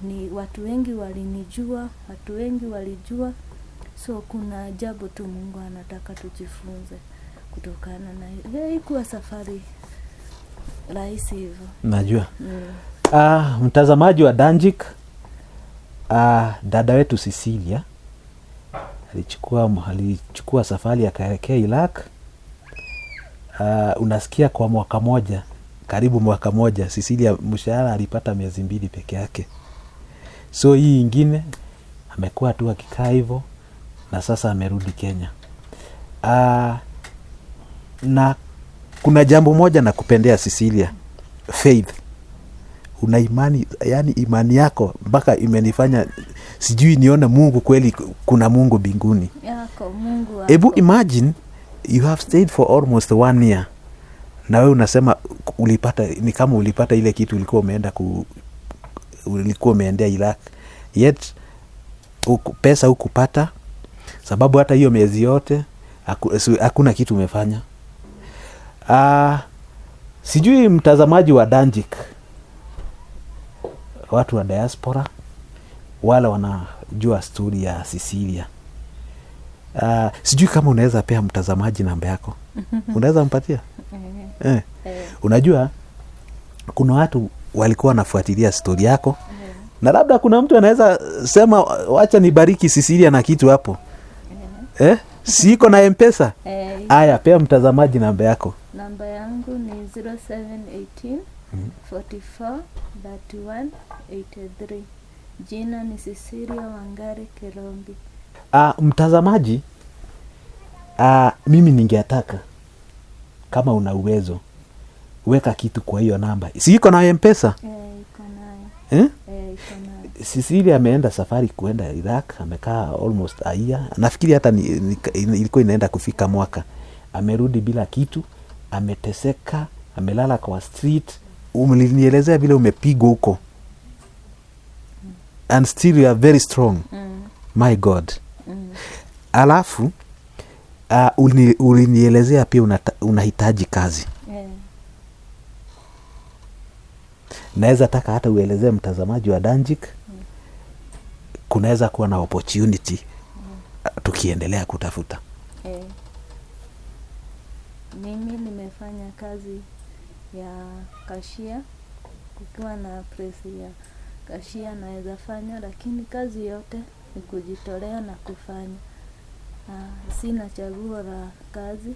ni watu wengi walinijua, watu wengi walijua. So kuna jambo tu Mungu anataka tujifunze kutokana na hiyo. Haikuwa safari rahisi hivyo. Najua. Mtazamaji wa Danjik, dada wetu Cecilia alichukua safari akaelekea Iraq. Unasikia kwa mwaka moja, karibu mwaka moja, Cecilia mshahara alipata miezi 2 peke yake. So hii ingine amekuwa tu akikaa hivyo na sasa amerudi Kenya. Na kuna jambo moja na kupendea Cecilia, faith. Una imani, yani imani yako mpaka imenifanya sijui nione Mungu kweli, kuna Mungu mbinguni. Yako Mungu wako. Ebu imagine you have stayed for almost 1 year. Na wewe unasema ulipata, ni kama ulipata ile kitu ulikuwa umeenda ulikuwa umeendea Iraq. Yet pesa hukupata, sababu hata hiyo miezi yote hakuna kitu umefanya. Sijui mtazamaji wa Danjik, watu wa diaspora wala wanajua story ya Cecilia. Sijui kama unaweza pea mtazamaji namba yako. Unaweza mpatia? Unajua kuna watu walikuwa wanafuatilia story yako. Na labda kuna mtu anaweza sema wacha nibariki Cecilia na kitu hapo. Siko na Mpesa. Eh, Aya, pea mtazamaji namba yako. Namba yangu ni 0718 44 31 83. Jina ni Cecilia Wangari Kerombi. Mtazamaji, mimi ningetaka kama una uwezo weka kitu kwa hiyo namba. Si iko na Mpesa? Eh, iko nayo. Eh? Eh, iko nayo. Cecilia ameenda safari kuenda Iraq, amekaa almost a year. Nafikiri hata ilikuwa inaenda kufika mwaka. Amerudi bila kitu, ameteseka, amelala kwa street. Umenielezea vile umepigwa huko. And still you are very strong. My God. Alafu ulinielezea pia unahitaji kazi. Eh, Naweza taka hata uelezee mtazamaji wa Danjik, kunaweza kuwa na opportunity tukiendelea kutafuta. Eh. Mimi nimefanya kazi ya kashia, kukiwa na presi ya kashia naweza fanya, lakini kazi yote ni kujitolea na kufanya. Sina chaguo la kazi,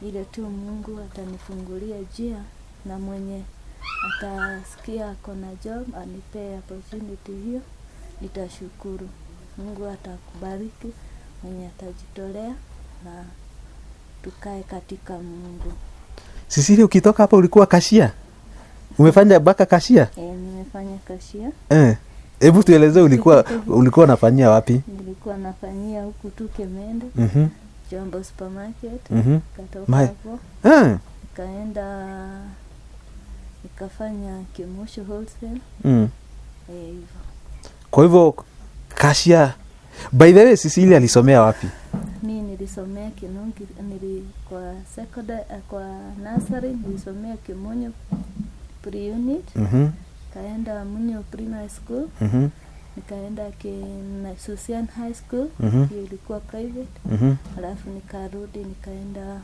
ile tu Mungu atanifungulia njia na mwenye atasikia ako na job anipee opportunity hiyo, nitashukuru. Mungu atakubariki mwenye atajitolea na tukae katika Mungu. Cecilia, ukitoka hapa ulikuwa kashia? Umefanya mpaka kashia? E, nimefanya kashia. Hebu tueleze ulikuwa unafanyia wapi? Nilikuwa nafanyia huku tu Kemende, Jombo Supermarket. Katoka hapo nikaenda nikafanya Kimosho Wholesale. Eh, hivyo. Kwa hivyo kashia, by the way, Cecilia alisomea wapi? Mi nilisomea Kinungi, kwa secondary, kwa nursery nilisomea Kimunyu pre-unit. Kaenda Munyu Primary School. Nikaenda Susian High School. Hiyo ilikuwa private. Alafu nikarudi nikaenda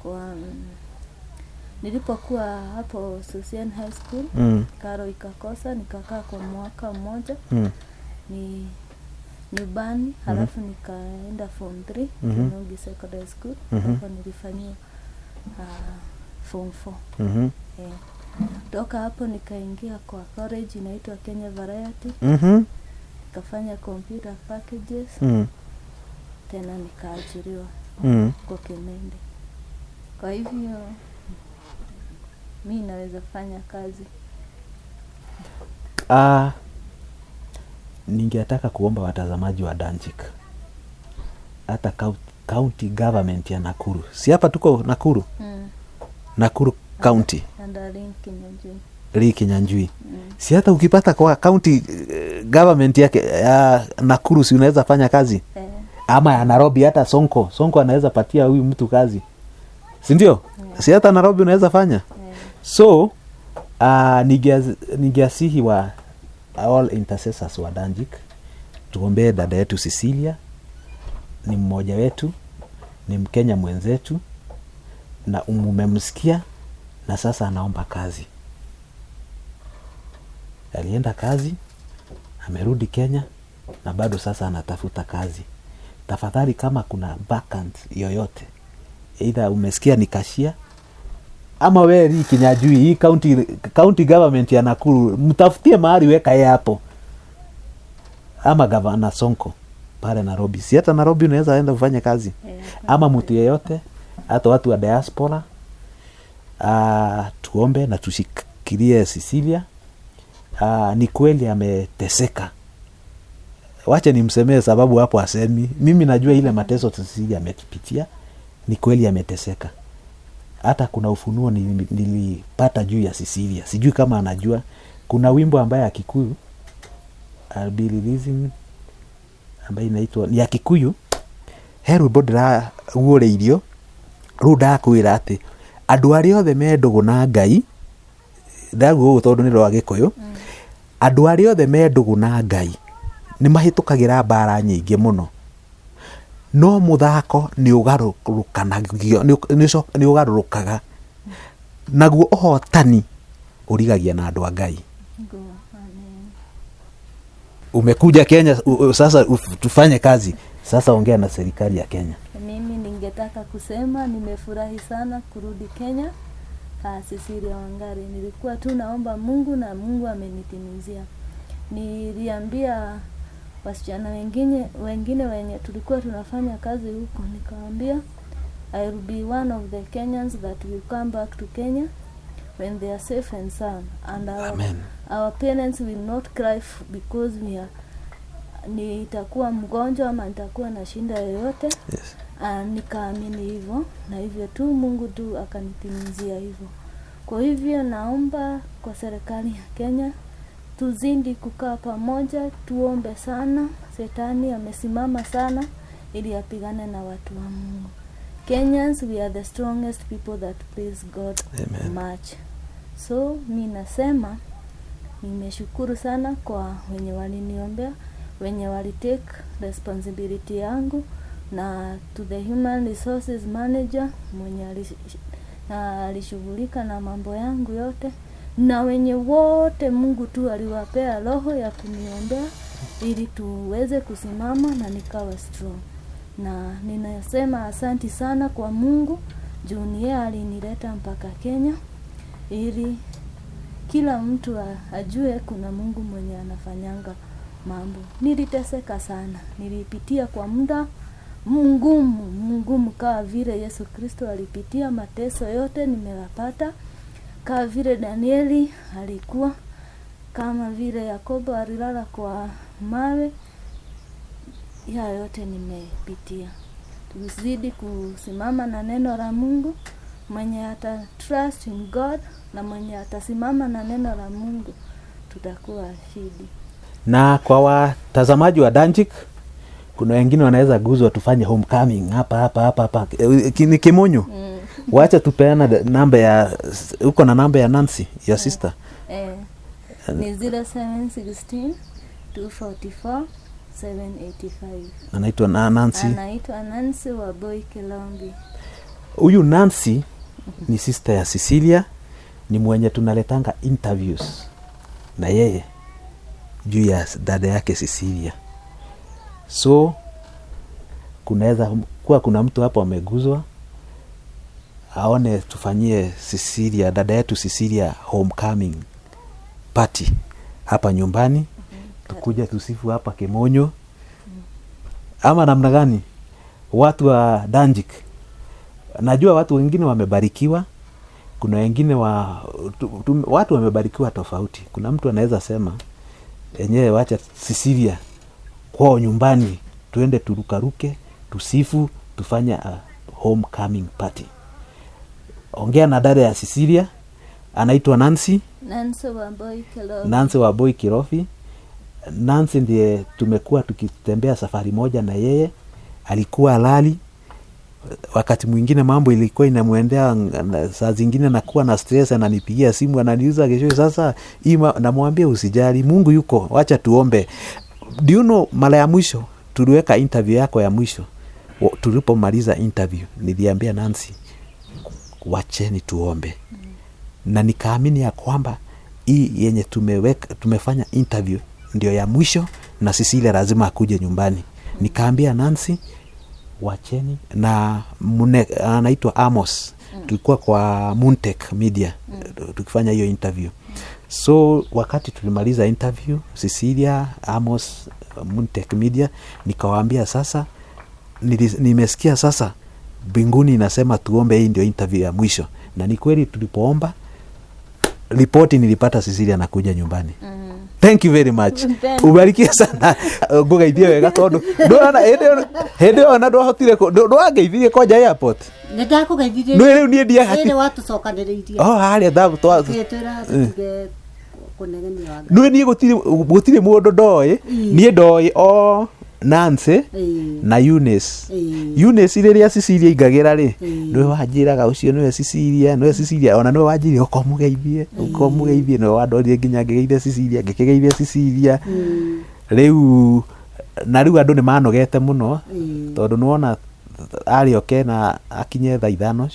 kwa nilipokuwa hapo Susian High School, karo ikakosa, nikakaa kwa mwaka mmoja ni nyumbani. Halafu nikaenda form 3 Kinungi Secondary School. Hapo nilifanyia form 4. Eh. Toka hapo nikaingia kwa college inaitwa Kenya Variety. Nikafanya computer packages. Tena nikaajiriwa kwa Kimende. Kwa hivyo mi naweza fanya kazi. Ningetaka kuomba watazamaji wa Danjik, hata county government ya Nakuru, si hapa tuko Nakuru? Nakuru County. Andarin Kinyanjui. Lee Kinyanjui. Si hata ukipata kwa county government yake ya Nakuru, si unaweza fanya kazi? Eh. Ama ya Nairobi, hata Sonko anaweza patia huyu mtu kazi, si ndio? Si hata Nairobi unaweza fanya? Eh. So ningeasihi wa all intercessors wa Danjik tuombee dada yetu Cecilia. Ni mmoja wetu, ni Mkenya mwenzetu, na umemsikia, na sasa anaomba kazi. Alienda kazi, amerudi Kenya, na bado sasa anatafuta kazi. Tafadhali, kama kuna vacant yoyote, either umesikia ni kashia ama we Lee Kinyanjui, hii county government ya Nakuru, mtafutie mahali, weka yeye hapo, ama gavana Sonko pale Nairobi. Si hata Nairobi unaweza enda ufanye kazi? Eh. Ama mtu yeyote, hata watu wa diaspora, tuombe na tushikilie Cecilia. Ni kweli ameteseka, wacha nimsemee sababu hapo asemi. Mimi najua ile mateso Cecilia amepitia, ni kweli ameteseka. Hata kuna ufunuo nilipata juu ya Cecilia, sijui kama anajua. Kuna wimbo ambaye ya Kikuyu I'll be releasing ambaye inaitwa ni ya Kikuyu, he rwĩmbo ndĩraguũrĩirio rũu, ndakwĩra atĩ andũ arĩa othe me ndũgũ na Ngai, ndaguo ũguo tondũ nĩ rwa Gĩkũyũ, andũ arĩa othe me ndũgũ na Ngai nĩ mahĩtũkagĩra mbara nyingĩ mũno, no mũthako nĩ ũgarũrũkanagio, nĩ ũgarũrũkaga, naguo ũhotani ũrigagia na andũ a Ngai. Go. Amen. Umekuja Kenya sasa tufanye kazi. Sasa ongea na serikali ya Kenya. Mimi ningetaka kusema nimefurahi sana kurudi Kenya. Cecilia Wangari, nilikuwa tu naomba Mungu na Mungu amenitimizia. Niliambia wasichana wengine wenye tulikuwa tunafanya kazi huko, nikawaambia I will be one of the Kenyans that will come back to Kenya when they are safe and sound, and Amen. our parents will not cry because we are, nitakuwa mgonjwa ama nitakuwa na shinda yoyote. Yes. Nikaamini hivyo, na hivyo tu Mungu tu akanitimizia hivyo. Kwa hivyo naomba kwa serikali ya Kenya tuzidi kukaa pamoja, tuombe sana. Shetani amesimama sana ili apigane na watu wa Mungu. Kenyans, we are the strongest people that praise God. Amen. Much. So mi nasema nimeshukuru sana kwa wenye waliniombea, wenye walitake responsibility yangu, na to the human resources manager mwenye alishughulika na mambo yangu yote, na wenye wote Mungu tu aliwapea roho ya kuniombea ili tuweze kusimama na nikawa strong. Na ninasema asanti sana kwa Mungu juu ni yeye alinileta mpaka Kenya ili kila mtu ajue kuna Mungu mwenye anafanyanga mambo. Niliteseka sana, nilipitia kwa muda mgumu kama vile Yesu Kristo alipitia mateso yote nimeyapata, kama vile Danieli alikuwa, kama vile Yakobo alilala kwa mawe. Ya yote nimepitia. Tuzidi kusimama na neno la Mungu. Mwenye ata trust in God na mwenye atasimama na neno la Mungu tutakuwa shidi. Na kwa watazamaji wa Danjik, kuna wengine wanaweza guzwa tufanye homecoming hapa hapa hapa hapa. Ni Kimunyu. Wacha tupeana namba ya, uko na namba ya Nancy, your sister? Ni 0716 244 785. Anaitwa Nancy. Anaitwa Nancy Wambui Kilombi. Huyu Nancy ni sister ya Cecilia, ni mwenye tunaletanga interviews na yeye juu ya dada yake Cecilia. So kunaweza kuwa kuna mtu hapo ameguzwa aone tufanyie Cecilia, dada yetu Cecilia, homecoming party hapa nyumbani. Tukuje tusifu hapa Kimonyo ama namna gani? Watu wa Danjik, najua watu wengine wamebarikiwa, kuna wengine watu wamebarikiwa tofauti. Kuna mtu anaweza sema enyewe wacha Cecilia kwao nyumbani tuende turukaruke, tusifu, tufanye a homecoming party. Ongea na dada ya Cecilia, anaitwa Nancy. Nancy Wambui Kirobi. Nancy Wambui Kirobi. Nancy ndiye tumekuwa tukitembea safari moja na yeye. Alikuwa lali. Wakati mwingine mambo ilikuwa inamwendea, saa zingine nakuwa na stress, ananipigia simu ananiuliza kesho sasa hii namwambia usijali, Mungu yuko, wacha tuombe. Do you know, mara ya mwisho tuliweka interview yako ya mwisho, tulipomaliza interview niliambia Nancy wacheni tuombe. Na nikaamini ya kwamba hii yenye tumefanya interview ndio ya mwisho na Cecilia lazima akuje nyumbani. Nikaambia Nancy wacheni na anaitwa Amos. Tulikuwa kwa Moontech Media tukifanya hiyo interview. So wakati tulimaliza interview Cecilia, Amos, Moontech Media, nikawaambia sasa nimesikia sasa mbinguni inasema tuombe, hii ndio interview ya mwisho. Na ni kweli tulipoomba ripoti nilipata Cecilia anakuja nyumbani. Thank you very much. Thank Ubarikiwe sana. Ngugeithie wega tondu ndona hindi ĩyo ona ndwahotire ndwangeithirie kwanja airport. Nĩ ndakũgeithirie. Nĩ rĩu niĩ ndiahati. Rĩrĩ watũcokanĩrĩirie. Oh, harĩa twa Twĩra tũtige kũnegenia wa Nĩ niĩ gũtirĩ mũndũ ndoĩ. Niĩ ndoĩ o Nancy na Eunice. Eunice rĩrĩa Cecilia aingagĩra rĩ, nĩwe wanjĩraga ũcio nĩwe Cecilia, nĩwe Cecilia, ona nĩwe wanjĩrire ũka ũmũgeithie, ũka ũmũgeithie, nĩwe wandorire nginya ngĩgeithia Cecilia, ngĩkĩgeithia Cecilia. Rĩu na rĩu andũ nĩ manogete mũno, tondũ nĩwona arĩ oke na akinye thaa 5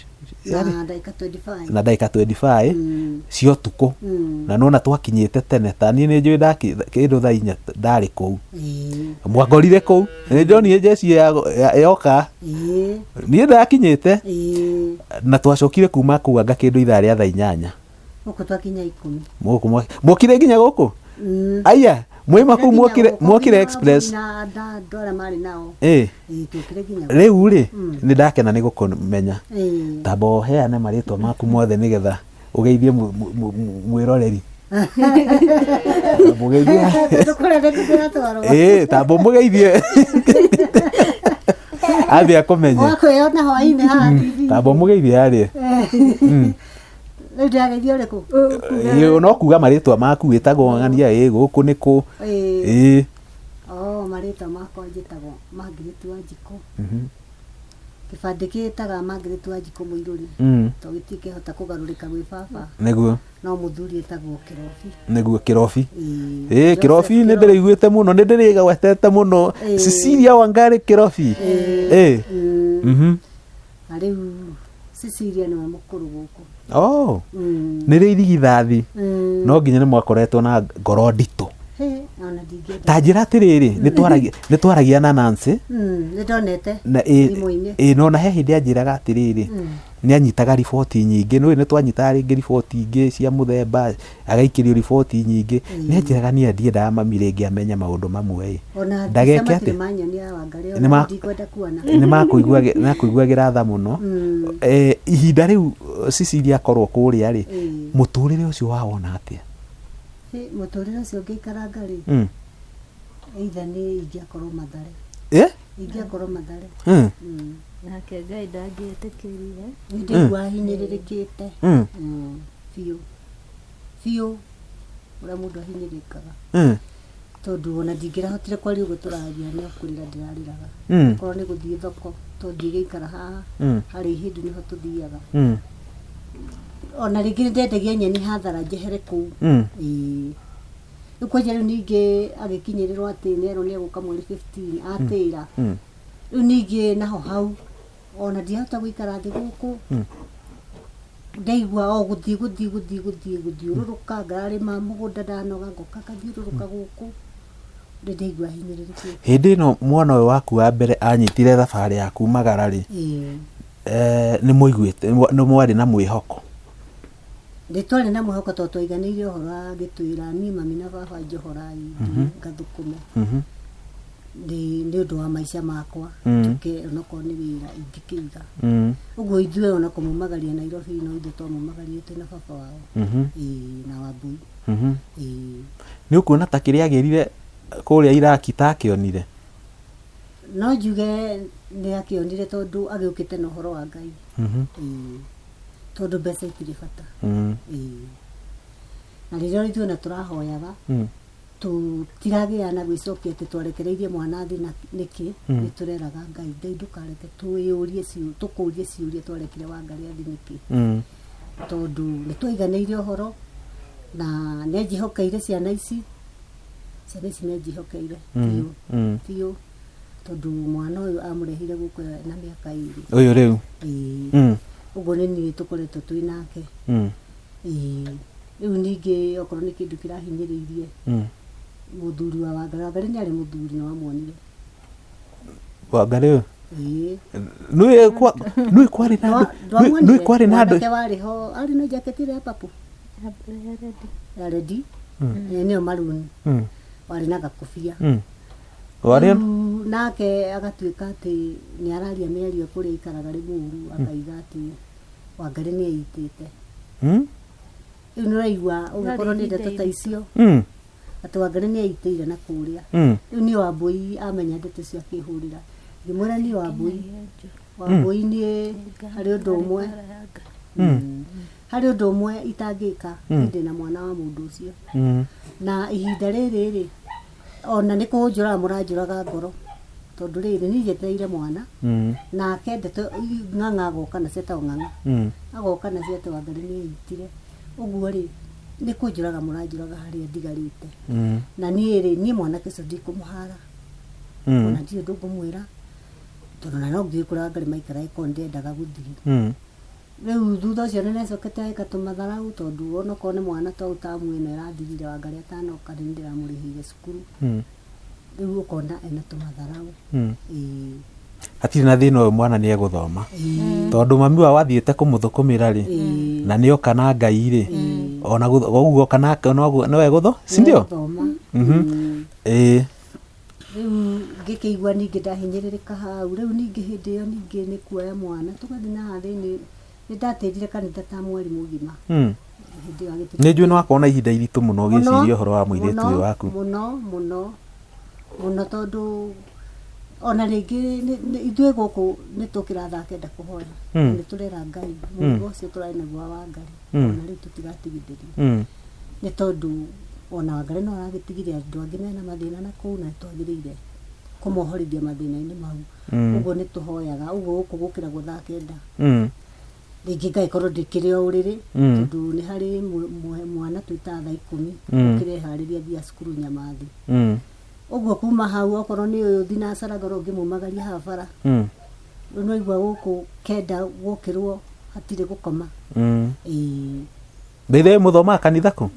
Na ndagĩka 25. Na ndagĩka 25 cia ũtukũ. Na nona twakinyĩte tene, ta niĩ nĩ njũĩ kĩndũ thaa 4 ndarĩ kũu. Mwangorire kũu, nĩ ndonire njeci yoka. Niĩ ndakinyĩte. Na twacokire kuma kũu anga kĩndũ ithaa rĩa thaa 8. Gũkũ twakinya 10. Gũkũ mwokire nginya gũkũ? Aya mwĩma kũu mwokire, mwokire express. Na andũ arĩa marĩ nao. Tũkire nginya. Rĩu rĩ, nĩ ndakena nĩ gũkũmenya. Tamba ũheane marĩtwa maku mothe nĩgetha ũgeithie mwĩroreri. Tamba ũgeithie. Tũkũrĩa nĩkuo tũratwarwo. Tamba ũmũgeithie athiĩ akũmenye. Wakwĩyona hwaĩ-inĩ haha TV. Tamba ũmũgeithie harĩa. Rĩu ndĩrageithio ũrĩkũ? No kuga marĩtwa maku, wĩtagwo ng'ania, gũkũ nĩ kũ? Oh, marĩtwa makwa njĩtagwo Margaret Wanjikũ. Kĩbandĩ kĩĩtaga Margaret Wanjikũ Mũirũri. To gĩtirĩ kĩahota kũgarũrĩka gwĩ baba. Nĩguo. No mũthuri etagwo Kĩrobi. Nĩguo, Kĩrobi. Kĩrobi nĩ ndĩrĩiguĩte mũno, nĩ ndĩrĩgwetete mũno. Cecilia Wangari Kĩrobi. Na rĩu Cecilia nĩwe mũkũrũ gũkũ. Oh, nĩ rĩ irigithathi. No nginya nĩ mwakoretwo na ngoro nditũ. Hĩ, ona ndingĩenda. Ta njĩra atĩrĩrĩ, nĩ twaragia na Nancy. Nĩ ndonete na thimũ-inĩ. No na he hĩndĩ anjĩraga atĩrĩrĩ, nĩ anyitaga riboti nyingĩ, nĩ twanyitaga rĩngĩ riboti ingĩ cia mũthemba, agaikĩrio riboti nyingĩ. Nĩ anjĩraga niĩ ndiendaga mami rĩngĩ amenye maũndũ mamwe ĩ. Ona Ndageke mbica atĩa? matirĩ manyonia Wangarĩ, Nĩ ona ndikwenda kuona. Nĩ makũiguagĩra tha mũno. Ihinda rĩu Cecilia akorwo kũrĩa rĩ, mũtũrĩre ũcio wawona atĩa? Hĩ, mũtũrĩre ũcio ngĩikaranga rĩ, either nĩ ingĩakorwo Mathare. Ingĩakorwo Mathare. Nake Ngai ndangĩetĩkĩrire. Nĩ ndĩigua hinyĩrĩrĩkĩte. Biũ. Biũ. Ũrĩa mũndũ ahinyĩrĩrĩkaga. Tondũ ona ndingĩrahotire kwaria ũguo tũraria, nĩ kũrĩra ndĩrarĩraga. Okorwo nĩ gũthiĩ thoko, tondũ ndingĩikara haha, harĩ ihĩndĩ nĩho tũthiaga. Ona rĩngĩ nĩ ndendagia nyeni hathara njehere kũu. Rĩu kwanja rĩu ningĩ agĩkinyĩrĩrwo atĩ nĩerwo nĩegũka mweri 15 atĩra. Rĩu ningĩ naho hau ona ndiahota gũikara thĩ gũkũ. Ndaigua o gũthiĩ gũthiĩ gũthiĩ gũthiĩ gũthiũrũrũka, ngararĩma mũgũnda ndanoga, ngoka ngathiũrũrũka gũkũ. Rĩu ndaigua hinyĩrĩrĩkĩte. Hĩndĩ ĩno mwana ũyũ waku wa mbere anyitire thabarĩ ya kumagara rĩ, nĩ mũiguĩte nĩ mwarĩ na mwĩhoko? Nĩ twarĩ na mwĩhoko tondũ twaiganĩire ũhoro agĩtwĩra niĩ mami na baba njohorai ngathũkũme. Nĩ ũndũ wa maica makwa, njuke onokorwo nĩ wĩra ingĩkĩiga. Ũguo ithuĩ ona kũmumagaria Nairobi no ithuĩ twamumagaririe twĩna baba wao. Na Wambui. Nĩ ũkuona ta kĩrĩa agĩrire kũrĩa Iraki ta akĩonire? No njuge nĩ akĩonire tondũ agĩũkĩte na ũhoro wa Ngai. Tondũ mbeca itirĩ bata. Na rĩrĩa ithuĩ ona tũrahoyaga, tũtiragĩa na gwĩcokia atĩ twarekereirie mwana athi na nĩkĩ, nĩ tũreraga Ngai, Ngai ndũkareke twĩyũrie tũkũrie ciũria twarekire Wangarĩ athi nĩkĩ. Tondũ nĩ twaiganĩire ũhoro na nĩ anjĩhokeire ciana ici. Ciana ici nĩ anjĩhokeire biũ, biũ. Tondũ mwana ũyũ amũrehire gũkũ na mĩaka 2. Ũyũ rĩu? Ũguo nĩ niĩ tũkoretwo twĩ nake. Rĩu ningĩ okorwo nĩ kĩndũ kĩrahinyĩrĩirie, mũthuri wa Wangarĩ, Wangarĩ nĩ arĩ mũthuri na wamwonire. Wangarĩ ũyũ? Nĩũĩ kwarĩ na andũ, nĩũĩ kwarĩ na andũ. Mwanake warĩ ho, arĩ na jaketi ĩrĩa ya purple. Ya red. Nĩyo maroon. Warĩ na gakobia. Warĩ Rĩu nake agatuĩka atĩ nĩ araria mĩario kũrĩa aikaraga Rĩmuru, akaiga atĩ Wangarĩ nĩ eitĩte. Rĩu nĩ ũraigua ũgĩkorwo nĩ ndeto ta icio, atĩ Wangarĩ nĩ eitĩire na kũrĩa. Rĩu niĩ Wambui amenya ndeto icio akĩhũrĩra. Ngĩmwĩra niĩ Wambui, Wambui niĩ harĩ ũndũ ũmwe. Harĩ ũndũ ũmwe itangĩka, niĩ ndĩna mwana wa mũndũ ũcio. Na ihinda rĩrĩ rĩ, ona nĩ kũnjũraga mũranjũraga ngoro. Tondũ rĩrĩ niĩ njetereire mwana, nake ndeto ng'ang'a agoka nacio etagwo ng'ang'a. Agoka nacio atĩ Wangarĩ nĩ eitire. Ũguo rĩ, nĩ kũnjũraga mũranjũraga harĩa ndigarĩte. Na niĩ rĩ, niĩ mwanake ũcio ndikũmũhara. Ona ndirĩ ũndũ ngũmwĩra. Tondũ na no ngĩũĩ kũrĩa Wangarĩ maikaraga korwo nĩndendaga gũthiĩ. Rĩu thutha ũcio nĩ nĩacokete agĩka tũmatharau tondũ onokorwo nĩ mwana to tamu ĩno ĩrathirire Wangarĩ atanoka nĩ ndĩramũrĩhĩire cukuru. Rĩu ũkona ena tũmatharau. Ĩĩ. Hatirĩ na thĩna ũyũ mwana nĩ egũthoma. Tondũ mami wao athiĩte kũmũthũkũmĩra rĩ, na nĩ oka na Ngai rĩ, ona ũguo oka nake no egũtho, si ndio? Nĩegũthoma. Ĩĩ. Rĩu ngĩkĩigua ningĩ ndahinyĩrĩrĩka hau, rĩu ningĩ hĩndĩ ĩyo ningĩ nĩ kuoya mwana tũgathiĩ na haha thĩinĩ, nĩ ndatĩrire kanitha ta mweri mũgima. Hĩndĩ ĩyo agĩtuĩka Nĩ njũĩ nĩ wakorwo na ihinda iritũ mũno ũgĩciria ũhoro wa mũirĩtu ũyũ waku. Mũno, mũno, mũno tondũ ona rĩngĩ ithuĩ gũkũ nĩ tũkĩra thaa kenda kũhoya. Nĩ tũrera Ngai, mũrigo ũcio tũrarĩ naguo wa Wangarĩ, ona rĩu tũtigatigithĩrio. Nĩ tondũ ona Wangarĩ no aragĩtigire andũ angĩ mena mathĩna na kũu na nĩtwagĩrĩire kũmohorithia mathĩna-inĩ mau. Ũguo nĩ tũhoyaga, ũguo gũkũ gũkĩragwo thaa kenda. Rĩngĩ ngagĩkorwo ndĩkĩrĩ o ũrĩrĩ, tondũ nĩ harĩ mwana twĩtaga thaa ikũmi, ũkĩreharĩria thiaga cukuru Nyamathi. Ũguo kuma hau okorwo nĩ ũyũ thinacara ngorwo ngĩmumagaria haha bara. Rĩu no igua gũkũ kenda gwokĩrwo hatirĩ gũkoma. Ĩĩ. Mbere mũthomaga kanitha kũ?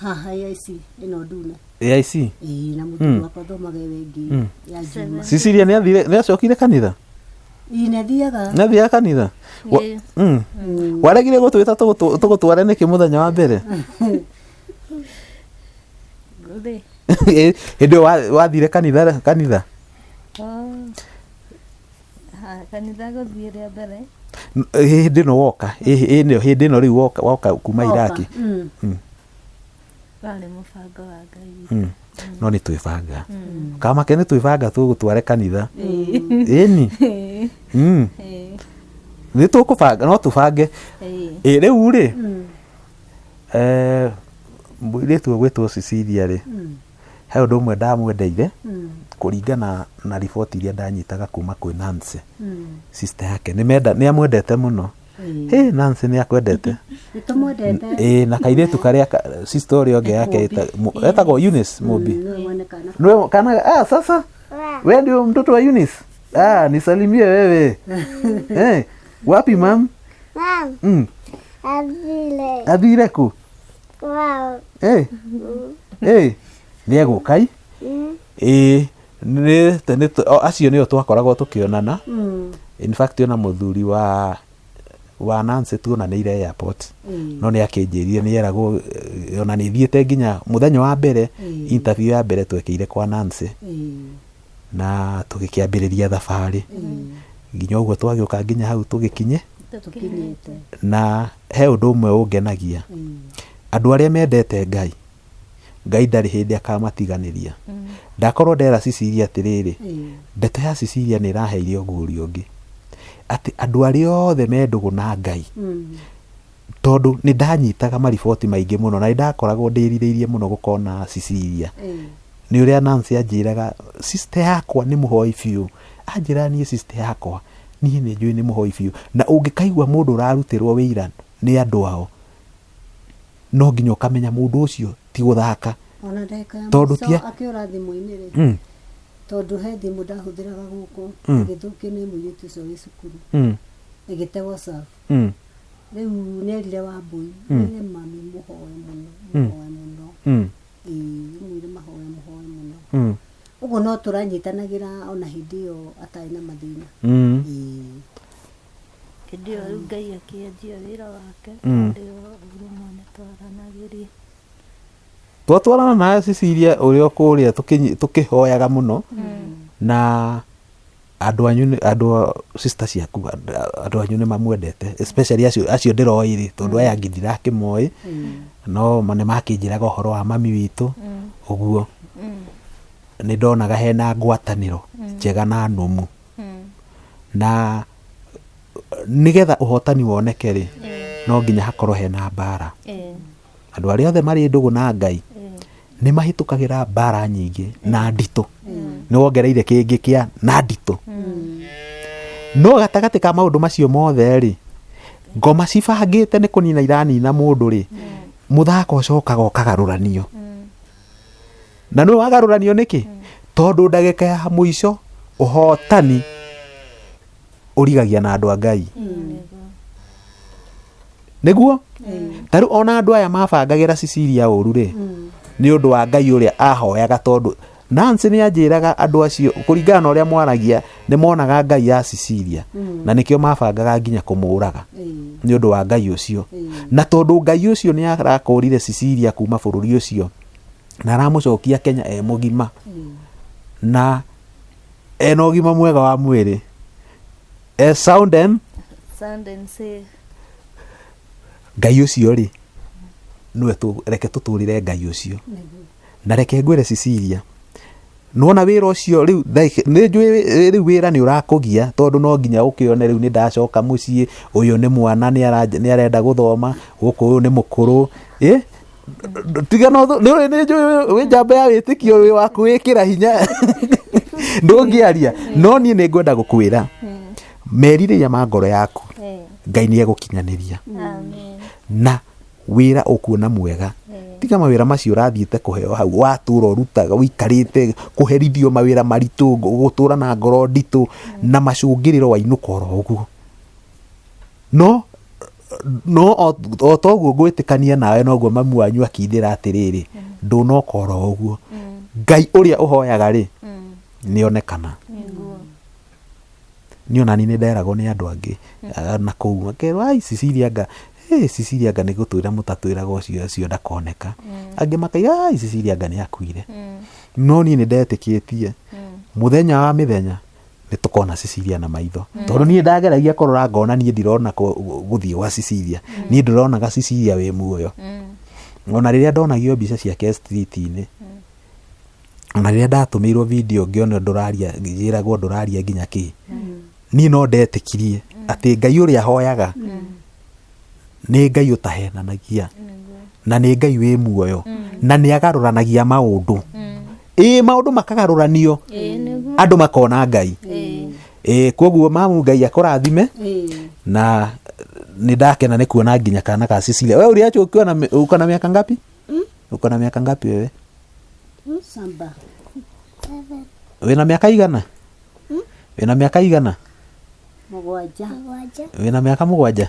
Haha AIC ĩno ndune. AIC? Ĩĩ, na mũthuri wakwa athomaga ĩyo ĩngĩ ya Juma. Cecilia nĩ athire, nĩ acokire kanitha? Ĩĩ, nĩ athiaga. Nĩ athiaga kanitha? Ĩĩ. Waregire gũtwĩta tũgũtware nĩkĩ mũthenya wa mbere? Gũthĩ. Hĩndĩ ĩyo wathire kanitha? Oh. Ha, kanitha gũthiĩ rĩa mbere. Hĩndĩ ĩno woka, hĩndĩ ĩno rĩu woka kuma Woka. Iraki. Warĩ mũbango wa Ngai. No nĩ twĩbanga. Kamake nĩ twĩbanga tũgũtware kanitha. Ĩni. Nĩ tũkũbanga, no tũbange. Ĩ, rĩu rĩ, mũirĩtu ũgwĩtwo Cecilia rĩ, he ũndũ ũmwe ndamwendeire, kũringana na riboti iria ndanyitaga kuma kwĩ Nancy, sister yake, nĩ amwendete mũno. Hĩ, Nancy nĩ akwendete. Nĩ tũmwendete. Ĩ, na kairĩtu karĩa sister ũrĩa ũngĩ yake etagwo Eunice Mũmbi. Nĩwe mwene kana. Nĩwe kana, sasa wewe ndio mtoto wa Eunice? Nisalimie wewe. Wapi mam? Mam. Athire. Athire ku? Wow. Nĩ egũka i? Acio nĩo twakoragwo tũkĩonana. In fact, ona mũthuri wa Nancy tuonanĩire airport. No nĩ akĩnjĩrire nĩ eragwo, ona nĩ thiĩte nginya mũthenya wa mbere, interview ya mbere twekĩire kwa Nancy. Na tũgĩkĩambĩrĩria thabarĩ. Nginya ũguo twagĩũka nginya hau tũgĩkinye. Tũkinyĩte. Na he ũndũ ũmwe ũngenagia. Andũ arĩa mendete Ngai, Ngai ndarĩ hĩndĩ akamatiganĩria. Ndakorwo ndera Cecilia atĩrĩrĩ, ndeto ya Cecilia nĩ ĩraheire ũguũrio ũngĩ. Atĩ andũ arĩa othe me ndũgũ na Ngai, tondũ nĩ ndanyitaga mariboti maingĩ mũno, na nĩ ndakoragwo ndĩrirĩirie mũno gũkona Cecilia. Nĩ ũrĩa Nancy anjĩraga, sister yakwa nĩ mũhoi biũ. Anjĩraga niĩ sister yakwa, niĩ nĩ njũĩ nĩ mũhoi biũ. Na ũngĩkaigua mũndũ ũrarutĩrwo wĩira nĩ andũ ao, no nginya ũkamenya mũndũ ũcio ti gũthaka. Ona ndagĩka ya Tondũ mũico tia- akĩũra thimũ-inĩ rĩ, tondũ he thimũ ndahũthĩraga gũkũ, ĩgĩthũkio nĩ mũirĩtu ũcio wĩ cukuru. Ĩgĩte WhatsApp. Rĩu nĩerire Wambũi, mwĩre mami mũhoe mũno, mũhoe mũno. Ĩĩ, mwĩre mahoe, mũhoe mũno. Ũguo no tũranyitanagĩra ona hĩndĩ ĩyo atarĩ na mathĩna. Ĩĩ. Hĩndĩ ĩyo rĩu Ngai akĩanjia wĩra wake, tondũ rĩmwe nĩ twaranagĩria. Twatwarana na Cecilia ũrĩa ũkũrĩa tũkĩhoyaga mũno, na andũ anyu nĩ, andũ a sister ciaku, andũ anyu nĩ mamwendete, especially acio ndĩroĩ rĩ, tondũ aya angĩ ndirakĩmoĩ, no nĩ makĩnjĩraga ũhoro wa mami witũ, ũguo. Nĩ ndonaga hena ngwatanĩro njega na nũmu. Na nĩgetha ũhotani woneke rĩ, no nginya hakorwo hena mbara. Andũ arĩa othe marĩ ndũgũ na Ngai, nĩ mahĩtũkagĩra mbara nyingĩ na nditũ. Nĩ wongereire kĩngĩ kĩa na nditũ. No gatagatĩ ka maũndũ macio mothe rĩ, ngoma cibangĩte nĩ kũnina iranina mũndũ rĩ, mũthako ũcokaga ũkagarũranio. Na nĩ wagarũranio nĩkĩ? Tondũ ndagĩka ya mũico ũhotani ũrigagia na andũ a Ngai. Nĩguo ta rĩu ona andũ aya mabangagĩra Cecilia ũru rĩ, nĩ ũndũ wa Ngai ũrĩa ahoyaga, tondũ Nancy nĩ anjĩraga andũ acio kũringana na ũrĩa mwaragia nĩ monaga Ngai ya Cecilia, na nĩkĩo mabangaga nginya kũmũraga nĩ ũndũ wa Ngai ũcio. Na tondũ Ngai ũcio nĩ arakũrire Cecilia kuma bũrũri ũcio na aramũcokia Kenya e mũgima na ena ũgima mwega wa mwĩrĩ, e sound and safe. Ngai ũcio rĩ, nĩwe reke tũtũrĩre Ngai ũcio. Na reke ngwĩre Cecilia, nĩwona wĩra ũcio rĩu nĩ njũĩ rĩu wĩra nĩ ũrakũgia, tondũ no nginya ũkĩone rĩu nĩ ndacoka mũciĩ, ũyũ nĩ mwana nĩ arenda gũthoma, gũkũ ũyũ nĩ mũkũrũ, tiga no nĩ njũĩ wĩ njamba ya wĩtĩkio wĩ wa kwĩkĩra hinya ndũngĩaria, no niĩ nĩ ngwenda gũkwĩra merirĩria ma ngoro yaku Ngai nĩ egũkinyanĩria. Na wĩra ũkuona mwega, tiga mawĩra macio ũrathiĩte kũheo hau watũra ũrutaga ũikarĩte kũherithio mawĩra maritũ, gũtũra na ngoro nditũ na macũngĩrĩro wainũka oro ũguo. No o toguo ngwĩtĩkania nawe noguo mamu wanyu akindĩra atĩrĩrĩ, ndũnoka oro ũguo. Ngai ũrĩa ũhoyaga rĩ, nĩonekana. Niĩ ona niĩ nĩnderagwo nĩ andũ angĩ na kũu makerwo, ai Cecilia anga, Cecilia anga nĩ gũtwĩra mũtatwĩraga ũcio ndakoneka. Angĩ makaiga, ai Cecilia anga nĩ akuire. No niĩ nĩ ndetĩkĩtie mũthenya wa mĩthenya nĩ tũkona Cecilia na maitho, tondũ niĩ ndageragia kũrora ngona niĩ ndirona gũthiĩ gwa Cecilia, niĩ ndĩronaga Cecilia wĩ muoyo. Ona rĩrĩa ndonagio mbica ciake street-inĩ, ona rĩrĩa ndatũmĩirwo video ngĩona ndũraria, njĩragwo ndũraria nginya kĩ, niĩ no ndetĩkirie atĩ Ngai ũrĩa hoyaga nĩ Ngai ũtahenanagia na nĩ Ngai wĩ muoyo na nĩ agarũranagia maũndũ. Maũndũ makagarũranio andũ makona Ngai. Koguo mamu Ngai akũrathime, na nĩ ndakena nĩ kuona nginya kana ka Cecilia. Wewe uliachwa ukiwa na uko na miaka ngapi? Uko na miaka ngapi wewe? Saba. Wĩna miaka igana? Wĩna miaka igana? Mũgwanja. Wĩna miaka mũgwanja?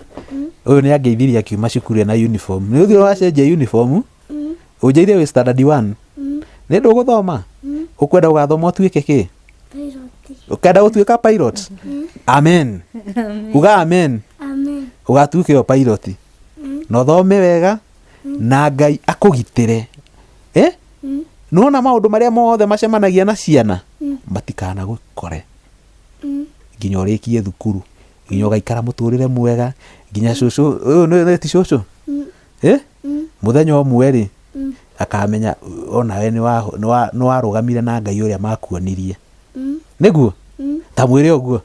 Ũyũ nĩ angeithirie akiuma cukuru ena uniform. Nĩ ũthiĩ ũracenjia uniform? Ũnjĩire wĩ standard 1. Nĩ ndũgũthoma? Ũkwenda ũgathoma ũtuĩke kĩ? Ũkenda gũtuĩka pilot? Amen. Uga amen. Amen. Ũgatuĩka o pilot. Na ũthome wega na Ngai akũgitĩre. Nĩwona maũndũ marĩa mothe macemanagia na ciana matikanagũkore nginya ũrĩkie thukuru, nginya ũgaikara mũtũrĩre mwega, nginya cũcũ ũyũ nĩ ti cũcũ, mũthenya ũmwe rĩ akamenya onawe nĩ warũgamire na Ngai ũrĩa makuonirie. Nĩguo ta mwĩre ũguo.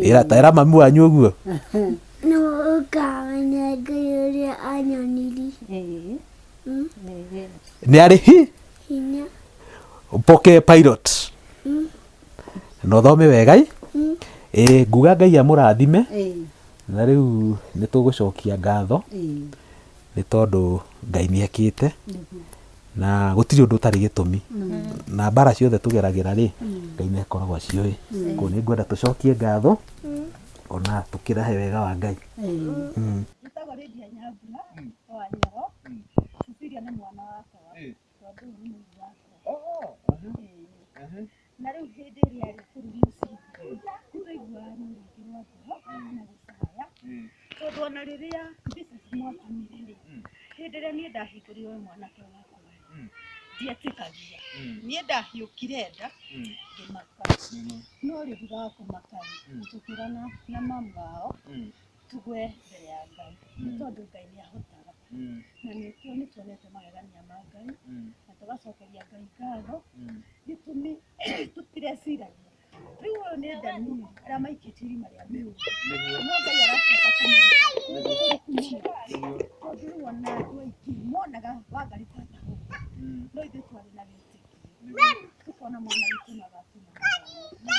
Ĩra mami wanyu ũguo. Nĩ arĩ hinya ũpoke pilot na ũthome wega. Nguga Ngai amũrathime. Na rĩu nĩ tũgũcokia ngatho nĩ tondũ Ngai nĩ ekĩte na gũtirĩ ũndũ ũtarĩ gĩtũmi, na mbara ciothe tũgeragĩra rĩ, Ngai nĩ akoragwo aciũĩ. Koguo nĩ ngwenda tũcokie ngatho ona tũkĩrahe wega wa Ngai. Njĩtagwo Lydia Nyambura wa Nyoro. Cecilia nĩ mwana wakwa tondũ ũyũ nĩ mũrũ wakwa. Na rĩu hĩndĩ ĩrĩa arĩ bũrũri ũcio nĩtwaiguaga ruo rũingĩ rwa ngoro na gũcaya, tondũ ona rĩrĩa Mrs. mwatũmire rĩ, hĩndĩ ĩrĩa niĩ ndahingũrirwo mwanake wakwa ndietĩkagia, niĩ ndahiũkire nda ngĩmaka, no rĩu thutha wa kũmaka rĩ, tũkĩrana na mamu wao tugwe mbere ya Ngai, nĩ tondũ Ngai nĩ ahotaga, na nĩkĩo nĩ tuonete magegania ma Ngai na tũgacokeria Ngai ngatho. Gĩtũmi tũtireciragia rĩu ũyũ nĩ Danieli arĩa maikĩtio irima rĩa mĩrũthi, no Ngai aracoka kũmũruta tondũ rĩu ona andũ aingĩ monaga Wangarĩ ta atahũka, no ithuĩ twarĩ na wĩtĩkio tũkona mwana witũ no agatũma, na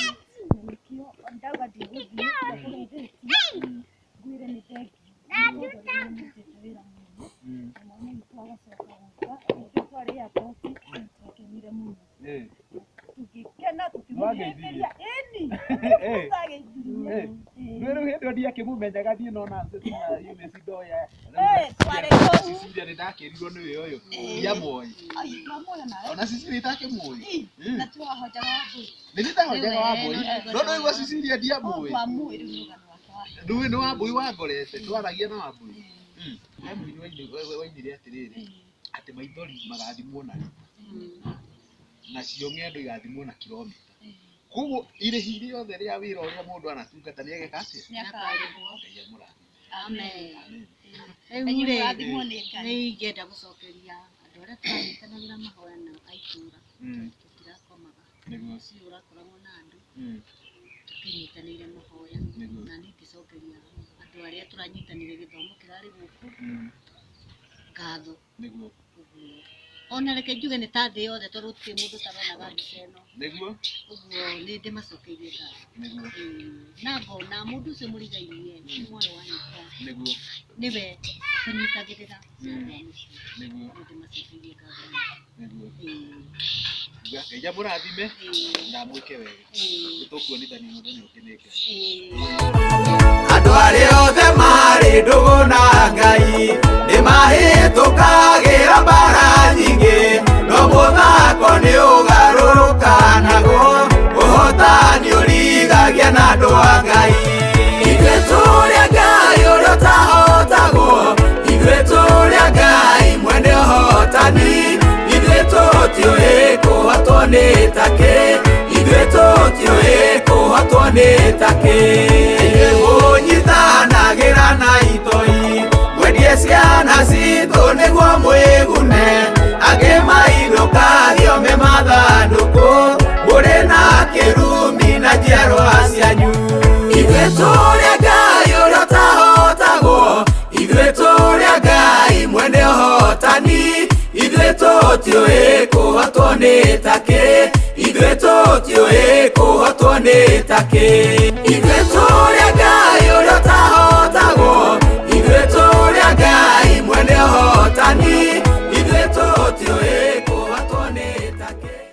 nĩkĩo ndauga ndigũthiĩ ndakũgeithĩtie ngwĩre nĩ thengiũ tondũ nĩ mũrutĩte wĩra mũno na mwana witũ agacoka gũka. Ithuĩ twarĩ airport twakenire mũno, tũgĩkena tũkiuga Twageithirie. Ĩni. Eh. Twageithirie. Rä u hä ndä ä yo ndiakä mumenyaga niä no Nancy na Eunice Ndoya. Eh, twarĩ kũu. Cecilia nä ndakä rirwo nä we å yå ndiamoĩ Ai, twamuoya nawe. ona Cecilia itakä Ĩ, na twahonjaga Wambũi. nä nditahonjaga Wambũi no ndåigua Cecilia ndiamũĩ Twamũĩ rĩu nĩ rũgano rwake wa ndũĩ nĩ Wambũi wangorete twaragia na Wambũi. He mũini wainire atĩrĩrĩ atĩ maithori magathimwo na rita nacio ng'endo igathimwo na kilomita koguo irĩhi rĩothe rĩa wĩra ũrĩa mũndũ anatungata nĩ ageka atĩa Nĩakarĩhwo. Ngai amũrathime. Amen. Amen. Rĩu Inyuĩ rĩ, mũrathimwo nĩ Ngai. nĩ ingĩenda gũcokeria andũ arĩa tũranyitanagĩra mahoya nao a itũũra tũtirakomaga Nĩguo. ũcio ũrakoragwo na andũ tũkĩnyitanĩire mahoya Nĩguo. na niĩ ingĩcokeria andũ arĩa tũranyitanĩire gĩthomo kĩrarĩ gũkũ ngatho Nĩguo. ũguo ona reke njuge nĩ ta thĩ yothe tondũ gũtirĩ mũndũ ũtaronaga mbica ĩno Nĩguo. ũguo nĩ ndĩmacokeirie ngatho Nĩguo. Na ngona mũndũ ũcio mũrigainie nĩ mwarĩ wa nyũkwa Nĩguo. nĩwe tũnyitagĩrĩra na ũcio Nĩguo. nĩ ndĩmacokeirie ngatho Nĩguo. Ĩĩ. Ngai amũrathime na amwĩke wega nĩ tũkuonithania mũthenya ũngĩ nĩ Ngai. Andũ arĩa othe marĩ ndũgũ na Ngai nĩ mahĩtũkagĩra mbara nyingĩ no mũthako nĩ ũgarũrũkanago ũhotani ũrigagia na andũ a Ngai. Ithuĩ tũrĩ a Ngai ũrĩa ũtahotagwo, ithuĩ tũrĩ a Ngai mwene ũhotani, ithuĩ tũtiũĩ kũhotwo nĩ takĩ, ithuĩ tũtiũĩ kũhotwo nĩ takĩ. Ithuĩ mũnyitanagĩra na itoi mwendie ciana citũ nĩguo mwĩgune angĩ mainũkagio me mathandũkũ mũrĩ na kĩrumi na njiarwa cianyu. Ithuĩ tũrĩ a Ngai ũrĩa ũtahotagwo, ithuĩ tũrĩ a Ngai mwene ũhotani, ithuĩ tũtiũĩ kũhotwo nĩ takĩ, ithuĩ tũtiũĩ kũhotwo nĩ takĩ. Ithuĩ tũrĩ